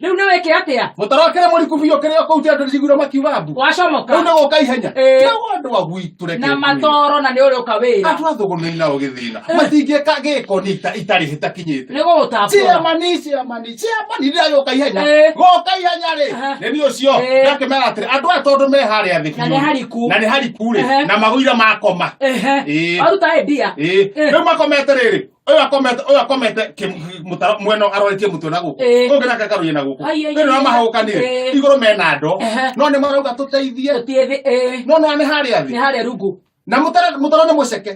Rĩu nĩ wĩke atĩa? Mũtaro ũkĩrĩ mũriku biũ kĩrĩa kũu ti andũ njiguire makiuga mbu. Wacomoka. Rĩu nĩ gũka ihenya. Ĩĩ. Rĩu andũ a gwitũ reke Na ngwĩre. matoro na nĩ ũrĩũka wĩra. Andũ a thũgũnĩ nao gĩthĩna. Matingĩka gĩko nĩ itarĩ ĩtakinyĩte. Nĩ gũgũtambũra. Ciamani, ciamani, ciamani ndĩragĩũka ihenya. Ĩĩ. Goka ihenya rĩ. Aha. Nĩ niĩ ũcio. Ĩĩ. Ndakĩmera atĩrĩ, andũ aya tondũ me harĩa thĩ Na biũ. nĩ hariku. Na nĩ hariku rĩ. Ehe. Na magũire makoma. Ehe. Ĩĩ. Waruta ĩndia. Ĩĩ. Ĩĩ. Rĩu makomete rĩrĩ. Ũyũ akomete, ũyũ akomete mũtaro mwena aroretie mũtwe na gũkũ. Ĩĩ. Ũyũ ũngĩ nake akaroria na gũkũ. Ai, ai, Rĩu nĩ ai, ai. mahũkanire. Ĩĩ. Igũrũ mena ndoo. Ehe. No nĩ marauga tũteithie. Tũtiĩ thĩ. Ĩĩ. No no nĩ harĩa thĩ. Nĩ harĩa rungu. Na mũtaro mũtaro nĩ mũceke.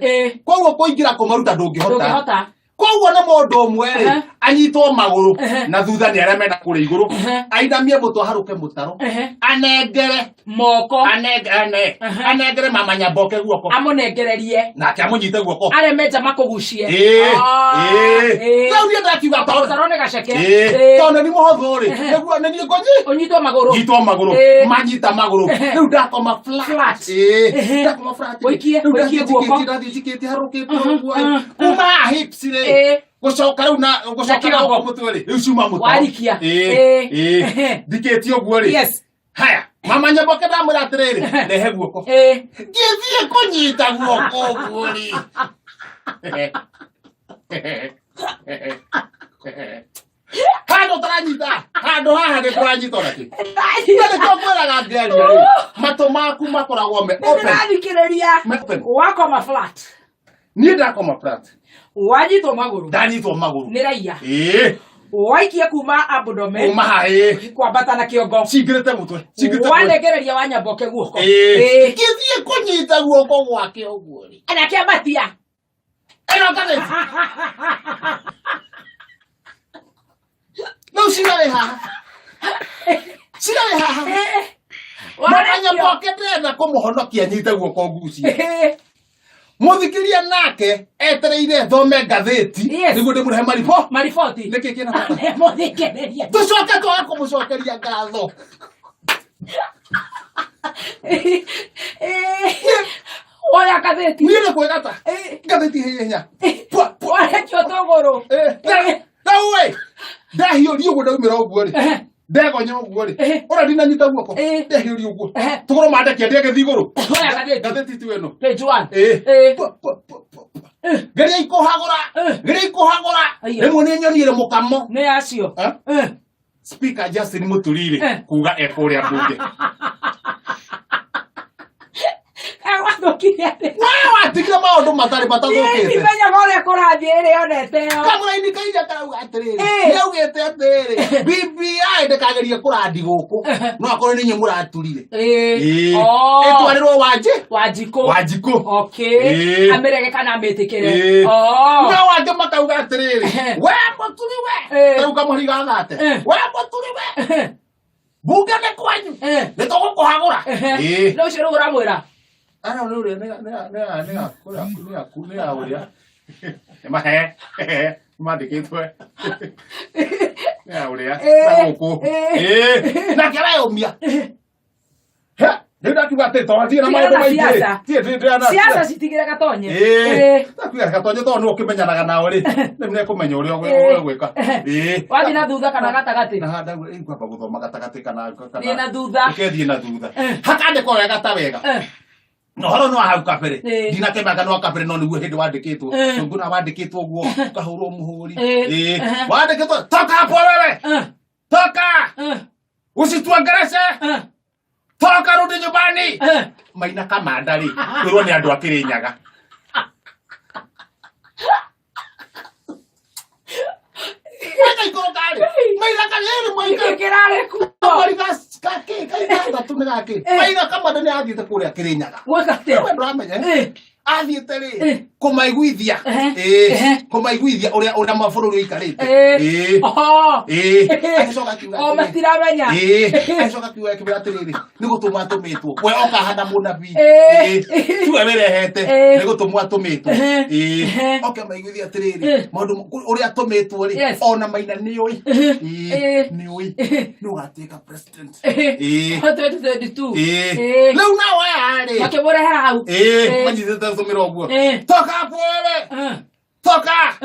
Koguo kũingĩra kũmaruta ndũngĩhota. Ndũngĩhota. Koguo nĩ mũndũ ũmwe rĩ, Ehe. anyitwo magũrũ Ehe. na thutha nĩ arĩa mena kũrĩa igũrũ, Ehe. ainamie mũtwe aharũke mũtaro, anengere Moko. Anengere Ehe. anengere mama Nyamboke guoko, Amũnengererie. Nake amũnyite guoko. Arĩa menja makũgucie. Ĩĩ, Ah, ĩĩ. ĩĩ. Rĩu niĩ ndakiuga tondũ Mũtaro nĩ gaceke. Ĩĩ, Ĩĩ. tondũ nĩ mũhũthũ rĩ, Ehe. nĩguo nĩ niĩ ngũnyi Ũnyitwo magũrũ. Nyitwo magũrũ. Ĩĩ. Manyita magũrũ. Ehe. Rĩu ndakoma flat. Flat. Ĩĩ, Ehe. ndakoma flat. Ũikie- Rĩu ũikie ndathiĩ guoko. njikĩtie, ndathiĩ njikĩtie harũkĩte ũguo. Kuma haha hips rĩ, Ĩĩ. gũcoka rĩu na gũcoka Na kĩrongo. na gũkũ mũtwe rĩ, rĩu ciuma mũtaro. Warikia. Ĩĩ, Ĩĩ. ĩĩ. Ehe. Ndikĩtie ũguo rĩ. Yes. Haya, mama Nyamboke ndamwĩra atĩrĩrĩ, rehe guoko. Ngĩthiĩ kũnyita guoko ũguo rĩ, handũ ũtaranyita handũ haha nĩ kũranyita ona kĩ. Na nĩkĩo ngwĩraga ngĩaria rĩ, matũ maku makoragwo me open. Ndĩrathikĩrĩria. Me open. Wakoma flat. Niĩ ndakoma flat. Wanyitwo magũrũ. Ndanyitwo magũrũ. Nĩ raia. Ĩĩ. Waikia kuma abdomen. Kuma haha, ĩĩ. Kwambata na kĩongo. Cingĩrĩte mũtwe, cingĩrĩte mũtwe. Wanengereria wa Nyamboke guoko. Ĩĩ. Ĩĩ. Ngĩthiĩ kũnyita guoko gwake ũguo rĩ, Na kĩambatia. Ĩno ngathĩti rĩu cirarĩ haha, cirarĩ haha. Mama Nyamboke ndĩrenda kũmũhonokia nyite guoko ngucie. Mũthikĩria nake etereire thome ngathĩti Yes. nĩguo ndĩmũrehe maribo. Mariboti. Nĩkĩ kĩna bata? Mũthikĩrĩria. Tũcoke twage kũmũcokeria ngatho. Woya ngathĩti. Niĩ nĩ kwĩgata ngathĩti hinya. Pwa, pwa. Warekio tũgũrũ. Rĩu ĩ ndahiũria ũguo, ndaumĩra ũguo rĩ, ndegonya ũguo rĩ, ũrĩa ndinanyita guoko, ndehiũria ũguo tũgũrũ mandekia ndĩagĩthiĩ igũrũ. Woya ngathĩti. Ngathĩti tu ĩno. Page one. Ĩĩ. Pwa, pwa, pwa, pwa, pwa. Geria ikũhagũra, geria ikũhagũra. Aiyo. Rĩmwe nĩ nyonire mũkamo. Nĩ acio. Eh? Speaker Justin Mũturi rĩ, kuga ekũrĩa mbunge. Wathũkire atĩa? We watigire maũndũ matarĩ matathũkĩte. Ndimenyaga ũrĩa kũrathiĩ ĩrĩa onete ĩyo. Kamũraini kairia karauga atĩrĩrĩ, Eh. nĩaugĩte atĩrĩrĩ, BBI ndĩkagerie kũrandi gũkũ, no akorwo nĩ inyuĩ mũraturire. Ĩĩ. Ĩĩ. Oh. Ĩtwarĩrwo Wanjĩ. Wanjikũ. Wanjikũ. Okay. Ĩĩ. Amĩrege kana amĩtĩkĩre. Ĩĩ. Oh. No angĩ makauga atĩrĩrĩ, we Mũturi we, rĩu kamũriga thate, we Mũturi we, bunge nĩ kwanyu, nĩ tũgũkũhagũra. Ĩĩ. No ũcio rĩu ũramwĩra. Ara nĩ ũrĩa nĩ nĩ nĩ nĩ nĩ nĩ nĩ ũrĩa nĩ mahe nĩ mandĩkĩtwo nĩ ya ũrĩa na gũkũ. Ĩĩ. Nake areyũmia. He, rĩu ndakiuga atĩ tondũ ndirĩ na Tigana maũndũ na maingĩ rĩ. siasa. Ndirĩ- ndirĩ- ndirĩ na Siasa citigire gatonye. Ĩĩ. Ndakiuga gatonye tondũ nĩwe ũkĩmenyanaga nao rĩ, rĩu nĩekũmenya ũrĩa ũgwĩka. Ĩĩ. Wathiĩ na thutha kana gatagatĩ? Na handa rĩu ngwamba gũthoma gatagatĩ kana Thiĩ na thutha. Reke thiĩ na thutha. Hakandĩkwo wega ta wega. Na ũhoro no hau kabere. Ndinakĩmaka no kabere no nĩguo hĩndĩ wandĩkĩtwo. Tunguna wandĩkĩtwo ũguo ũkahũrwo mũhũri. Ĩĩ. Wandĩkĩtwo toka hapo wewe. Toka. Usituongeleshe. Toka rudi nyumbani. Maina Kamanda rĩ, kwĩrwo nĩ andũ a Kĩrĩnyaga. Maina ikũrũka rĩ, Maina karĩrĩ Maina. Gĩkĩ kĩrarĩ kuo. Kamweri gakĩ gaithathatũ nĩ gakĩ. Maina Kamanda nĩ athiĩte kũrĩa Kĩrĩnyaga. Gwĩka atĩa? We ndũramenya. Athiĩte rĩ kũmaiguithia. Ĩĩ, kũmaiguithia ũrĩa ũrĩa mabũrũri ũikarĩte. Ĩĩ. Oho. Ĩĩ. Agĩcoka akiuga O atĩrĩ, matiramenya. Ĩĩ. Agĩcoka akiuga akĩmwĩra atĩrĩrĩ, nĩ gũtũmwo atũmĩtwo. We oka hana mũnabii. Ĩĩ. Ĩĩ. Tiwe wĩrehete, Ĩĩ. nĩ gũtũmwo atũmĩtwo. Ĩĩ. Ĩĩ. Oke amaiguithie atĩrĩrĩ, maũndũ ũrĩa atũmĩtwo rĩ, Yes. ona Maina nĩũĩ. Ĩĩ. Ĩĩ. Nĩũĩ. Nĩ ũgatuĩka president. Ĩĩ. 2022. Ĩĩ. Ĩĩ. Rĩu nao aya rĩ. Makĩmũrehera hau. Ĩĩ. Ĩĩ. Manyitĩte tũmĩra ũguo. Toka hapo wewe. Toka.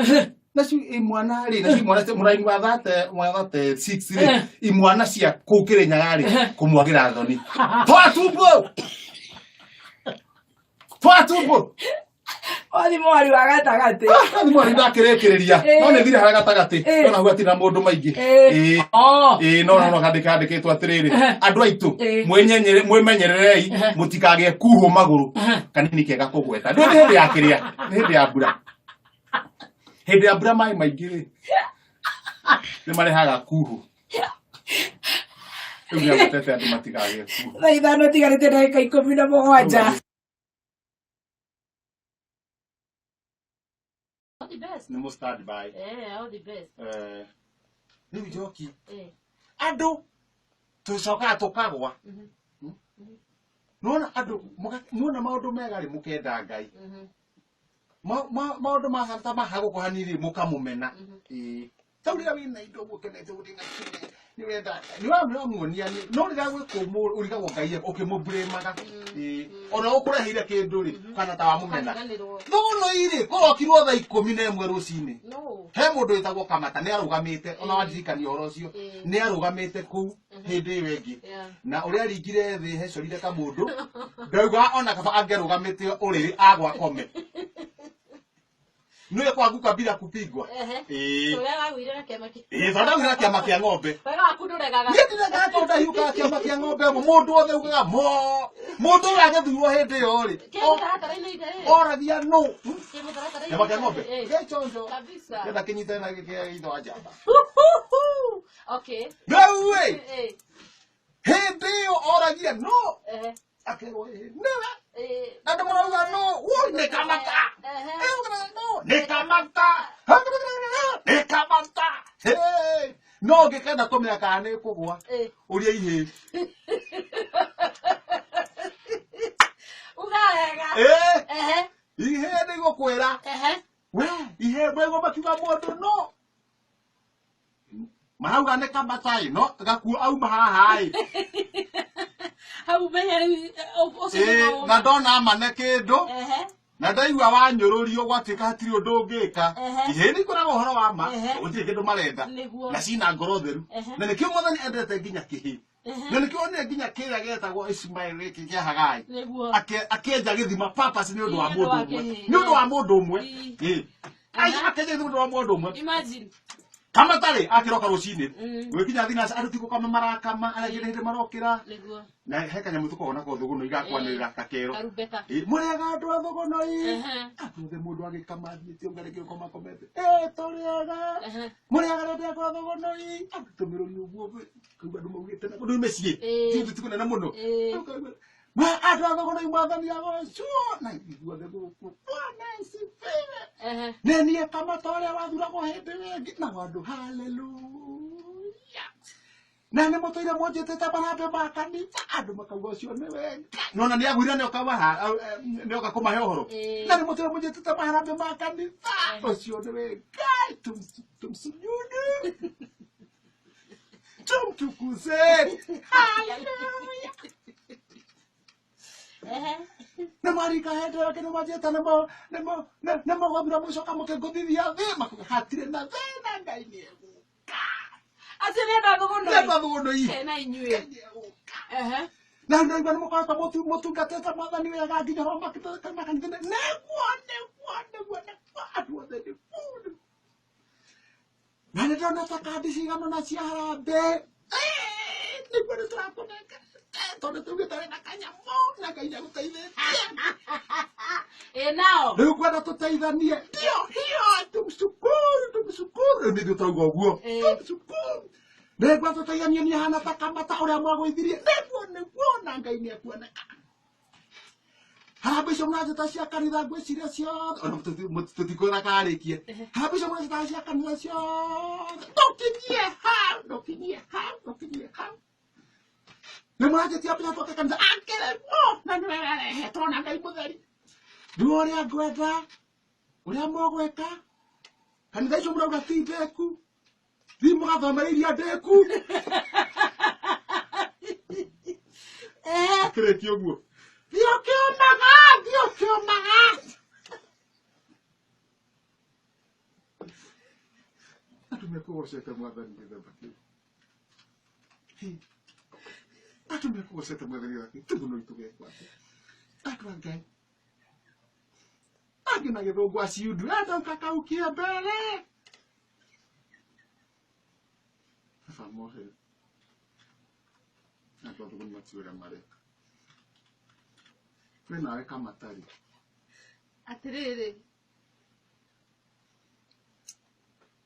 Nacio imwana rĩ, nacio imwana mũraini wa thate wa 36 rĩ, imwana cia kũu Kĩrĩnyaga rĩ, kũmwagĩra thoni. Toa tumbo. Toa tumbo. Wathi mwari wa gatagatĩ. Wathi mwari ndakĩrĩkĩrĩria. No nĩ thire harĩa gatagatĩ. No na hau hatirĩ na mũndũ maingĩ. Ĩĩ. Ĩĩ. Oh. Ĩĩ, no no handĩka handĩkĩtwo atĩrĩrĩ, andũ aitũ, mwĩmenyererei mũtikagĩe kuhũ magũrũ. Kanini kega kũgweta. Ndũĩ nĩ hĩndĩ ya kĩrĩa, nĩ hĩndĩ ya mbura. Hĩndĩ ya mbura maĩ maingĩ rĩ, nĩ marehaga kuhũ. Rĩu nĩ agwetete andũ matikagĩe kuhũ. Thaa 5 tigarĩte ndagĩka 17. best. Nĩ mũ stand by. Eh, all the best. Eh, rĩu njoki Eh. andũ tũcokaga tũkagwa. Nona andũ muona maũndũ mega rĩ mũkenda Ngai. Maũndũ mahana ta mahagũkũ hanini rĩ mũkamũmena. Ĩĩ. Tau rĩrĩa wĩna indo ũguo ũkenete ũguo ndĩna kĩne, nĩ ũrenda nĩ ũramuonia nĩ no rĩrĩa gwĩ kũmũ ũrigagwo Ngai ũkĩmũburĩmaga. Ĩĩ. Ona ũkũreheire kĩndũ rĩ kana ta wamũmena. Ũkariganĩrwo. Thũgũnũ irĩ kũrokirwo thaa 11 rũcinĩ. No. He mũndũ wĩtagwo Kamata nĩ arũgamĩte ona wandirikania ũhoro ũcio nĩ arũgamĩte kũu hĩndĩ ĩyo ĩngĩ Yeah. na ũrĩa aringire thĩ hecorire kamũndũ ndauga ona kaba angĩarũgamĩte ũrĩrĩ agwa kome nĩwe kwanguka bila kupigwa. Ehe. Ĩĩ. Ũrĩa wagũire na kĩama kĩa. Ĩĩ, tondũ ndagwĩra kĩama kĩa ng'ombe. Wega waku ndũregaga. Niĩ ndiregaga tondũ ndahiũkaga kĩama kĩa ng'ombe ũmwe mũndũ wothe ugaga mo mũndũ ũrĩa agĩthurwo hĩndĩ ĩyo rĩ Kĩ mũtaratara-inĩ ite rĩ? oragia nũ. Kĩ mũtaratara-inĩ Kĩama kĩa ng'ombe ite? gĩchonjo Kabisa. kĩenda kĩnyitane na gĩkĩa itho wa njamba. Huhuhu. Okay. Rĩu ĩ Eh. hĩndĩ ĩyo oragia no Eh. akerwo ĩ nĩwe Eh. andũ marauga no woi nĩ Kamata. Ehe. No nĩ Kamata, nĩ Kamata. Hey, no ũngĩkenda kũmenya kana nĩ kũgwa Eh. ũria ihĩ. Uga wega. Ĩ, Ehe. ihĩ nĩ igũkwĩra Ehe. we ihĩ mbegũ makiuga mũndũ no marauga nĩ Kamata ĩ no gakuo auma haha ĩ. Hau menya rĩu ũcio Ĩ, nĩguo na ndona mane kĩndũ Ehe. na ndaigua wanyũrũrio gwatuĩka hatirĩ ũndũ ũngĩka. Ehe. Ihĩ nĩ ikwĩraga ũhoro wa ma Ehe. gũtirĩ kĩndũ marenda Nĩguo. na cina ngoro theru Ehe. na nĩkĩo mwathani endete nginya kĩhĩ Ehe. na nĩkĩo onire nginya kĩrĩa gĩetagwo Ismail gĩkĩ kĩa Hagai Nĩguo. Akĩenja gĩthima purpose nĩ ũndũ wa Nĩ ũndũ mũndũ wa ũmwe kĩhĩ. nĩ ũndũ wa mũndũ ũmwe. Ĩ. Ĩ. Ai, akĩenja gĩthima nĩ ũndũ wa mũndũ ũmwe. Imagine. Kamata rĩ akĩroka rũcinĩ gwĩkinya thinaca andũ ti gũkama marakama arĩa angĩ nĩ hĩndĩ marokĩra Nĩguo. na he kanyamũ tũkoragwo nako thũgũnũ igakwanĩrĩra ta kero. Karumbeta. Ĩ, mũrĩaga andũ a thũgũnũ ĩ. Ehe. Andũ othe mũndũ agĩkama athiĩte ũguo arĩa kĩroko makomete ĩ tũrĩaga Ehe. mũrĩaga rĩndĩ andũ a thũgũnũ ĩ andũ tũmĩrũri ũguo kaigua andũ maugĩte na kũndũ mĩciĩ Ĩ. ti ti kũnene mũno. Ĩ. Ũkaigua, "Ma, andũ a thũgũnũ ĩ mwathani agocwo na ithuothe gũkũ Bwana asifiwe." Ehe. Nĩ niĩ Kamata ũrĩa wathuragwo hĩndĩ ĩyo ĩngĩ na andũ haleluya na nĩ mũtũire mũnjĩtĩte marambe ma kanitha andũ makauga ũcio nĩwe Ngai nona nĩ agwire nĩoka nĩoka kũmahe ũhoro. Ĩ. Na nĩ mũtũire mũnjĩtĩte marambe ma kanitha ũcio nĩwe Ngai tumsujudu tumtukuzeni haleluya. Ehe. Nĩ marika hĩndĩ ĩyo ĩngĩ nĩ manjĩta nĩ mũgũthura mũcoka mũkĩngũthithia thĩ makuga hatirĩ na thĩna Ngai nĩ egũka. Acio nĩ andũ a thũgũnũ. Nĩ andũ a thũgũnũ ĩ. Kena inyuĩ. Ehe. Na ndaigua nĩ mũkoretwo mũtungatĩte mwathani wega nginya ho makanitha nĩguo nĩguo nĩguo nĩguo andũ othe nĩguo na nĩ ndona ta kandi cigana ũna cia harambee. Ĩĩ, nĩguo nĩ tũrakũnengera tondũ tũugĩte wĩna kanyamũ na Ngai nĩagũteithĩtie. Ĩ nao. Rĩu ngwenda tũteithanie ndio hiyo tumshukuru tumshukuru rĩu nĩthuĩ tũrauga ũguo. Ĩ. Tumshukuru nĩngwenda tũteithanie niĩ hana ta Kamata ũrĩa mwagũithirie nĩguo nĩguo na Ngai nĩekuoneka harambee icio mũranjĩta cia kanitha ngwĩciria ciothe ona tũtikwĩra karĩkie harambee icio mũranjĩta cia kanitha ciothe ndũkinyie hau ndũkinyie hau ndũkinyie hau nĩ mũranjĩtia mbeca twake kanitha akĩrĩmwo na nĩwe warehetwo na Ngai mũtheri rĩu ũrĩa ngwenda ũrĩa mũgwĩka kanitha icio mũrauga ti ndĩku thiĩ mũgathomere iria ndĩku. Ehe. Akĩrĩkia ũguo thiĩ ũkĩũmaga thiĩ ũkĩũmaga andũ mekũgocete mwathani gĩthemba kĩu. Hĩ, andũ mekũgocete mwathani gĩthemba kĩu tũguno itũgekwo atĩa andũ a Ngai angĩ na gĩthũngũ aciundu andauka kaukie mbere baba mohere andũ a thũgũnĩ matiũĩ ũrĩa mareka we nawe Kamata-rĩ. Atĩrĩrĩ.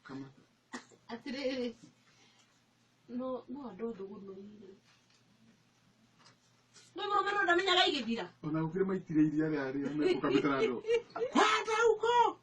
Kamata. Atĩrĩrĩ. No no andũ a thũgũnũ irĩ. No mũrũmĩrĩro ndamenyaga igĩthira. Ona gũkĩrĩ maitire iria rĩa rĩa mekũkamĩtara andũ kwanda uko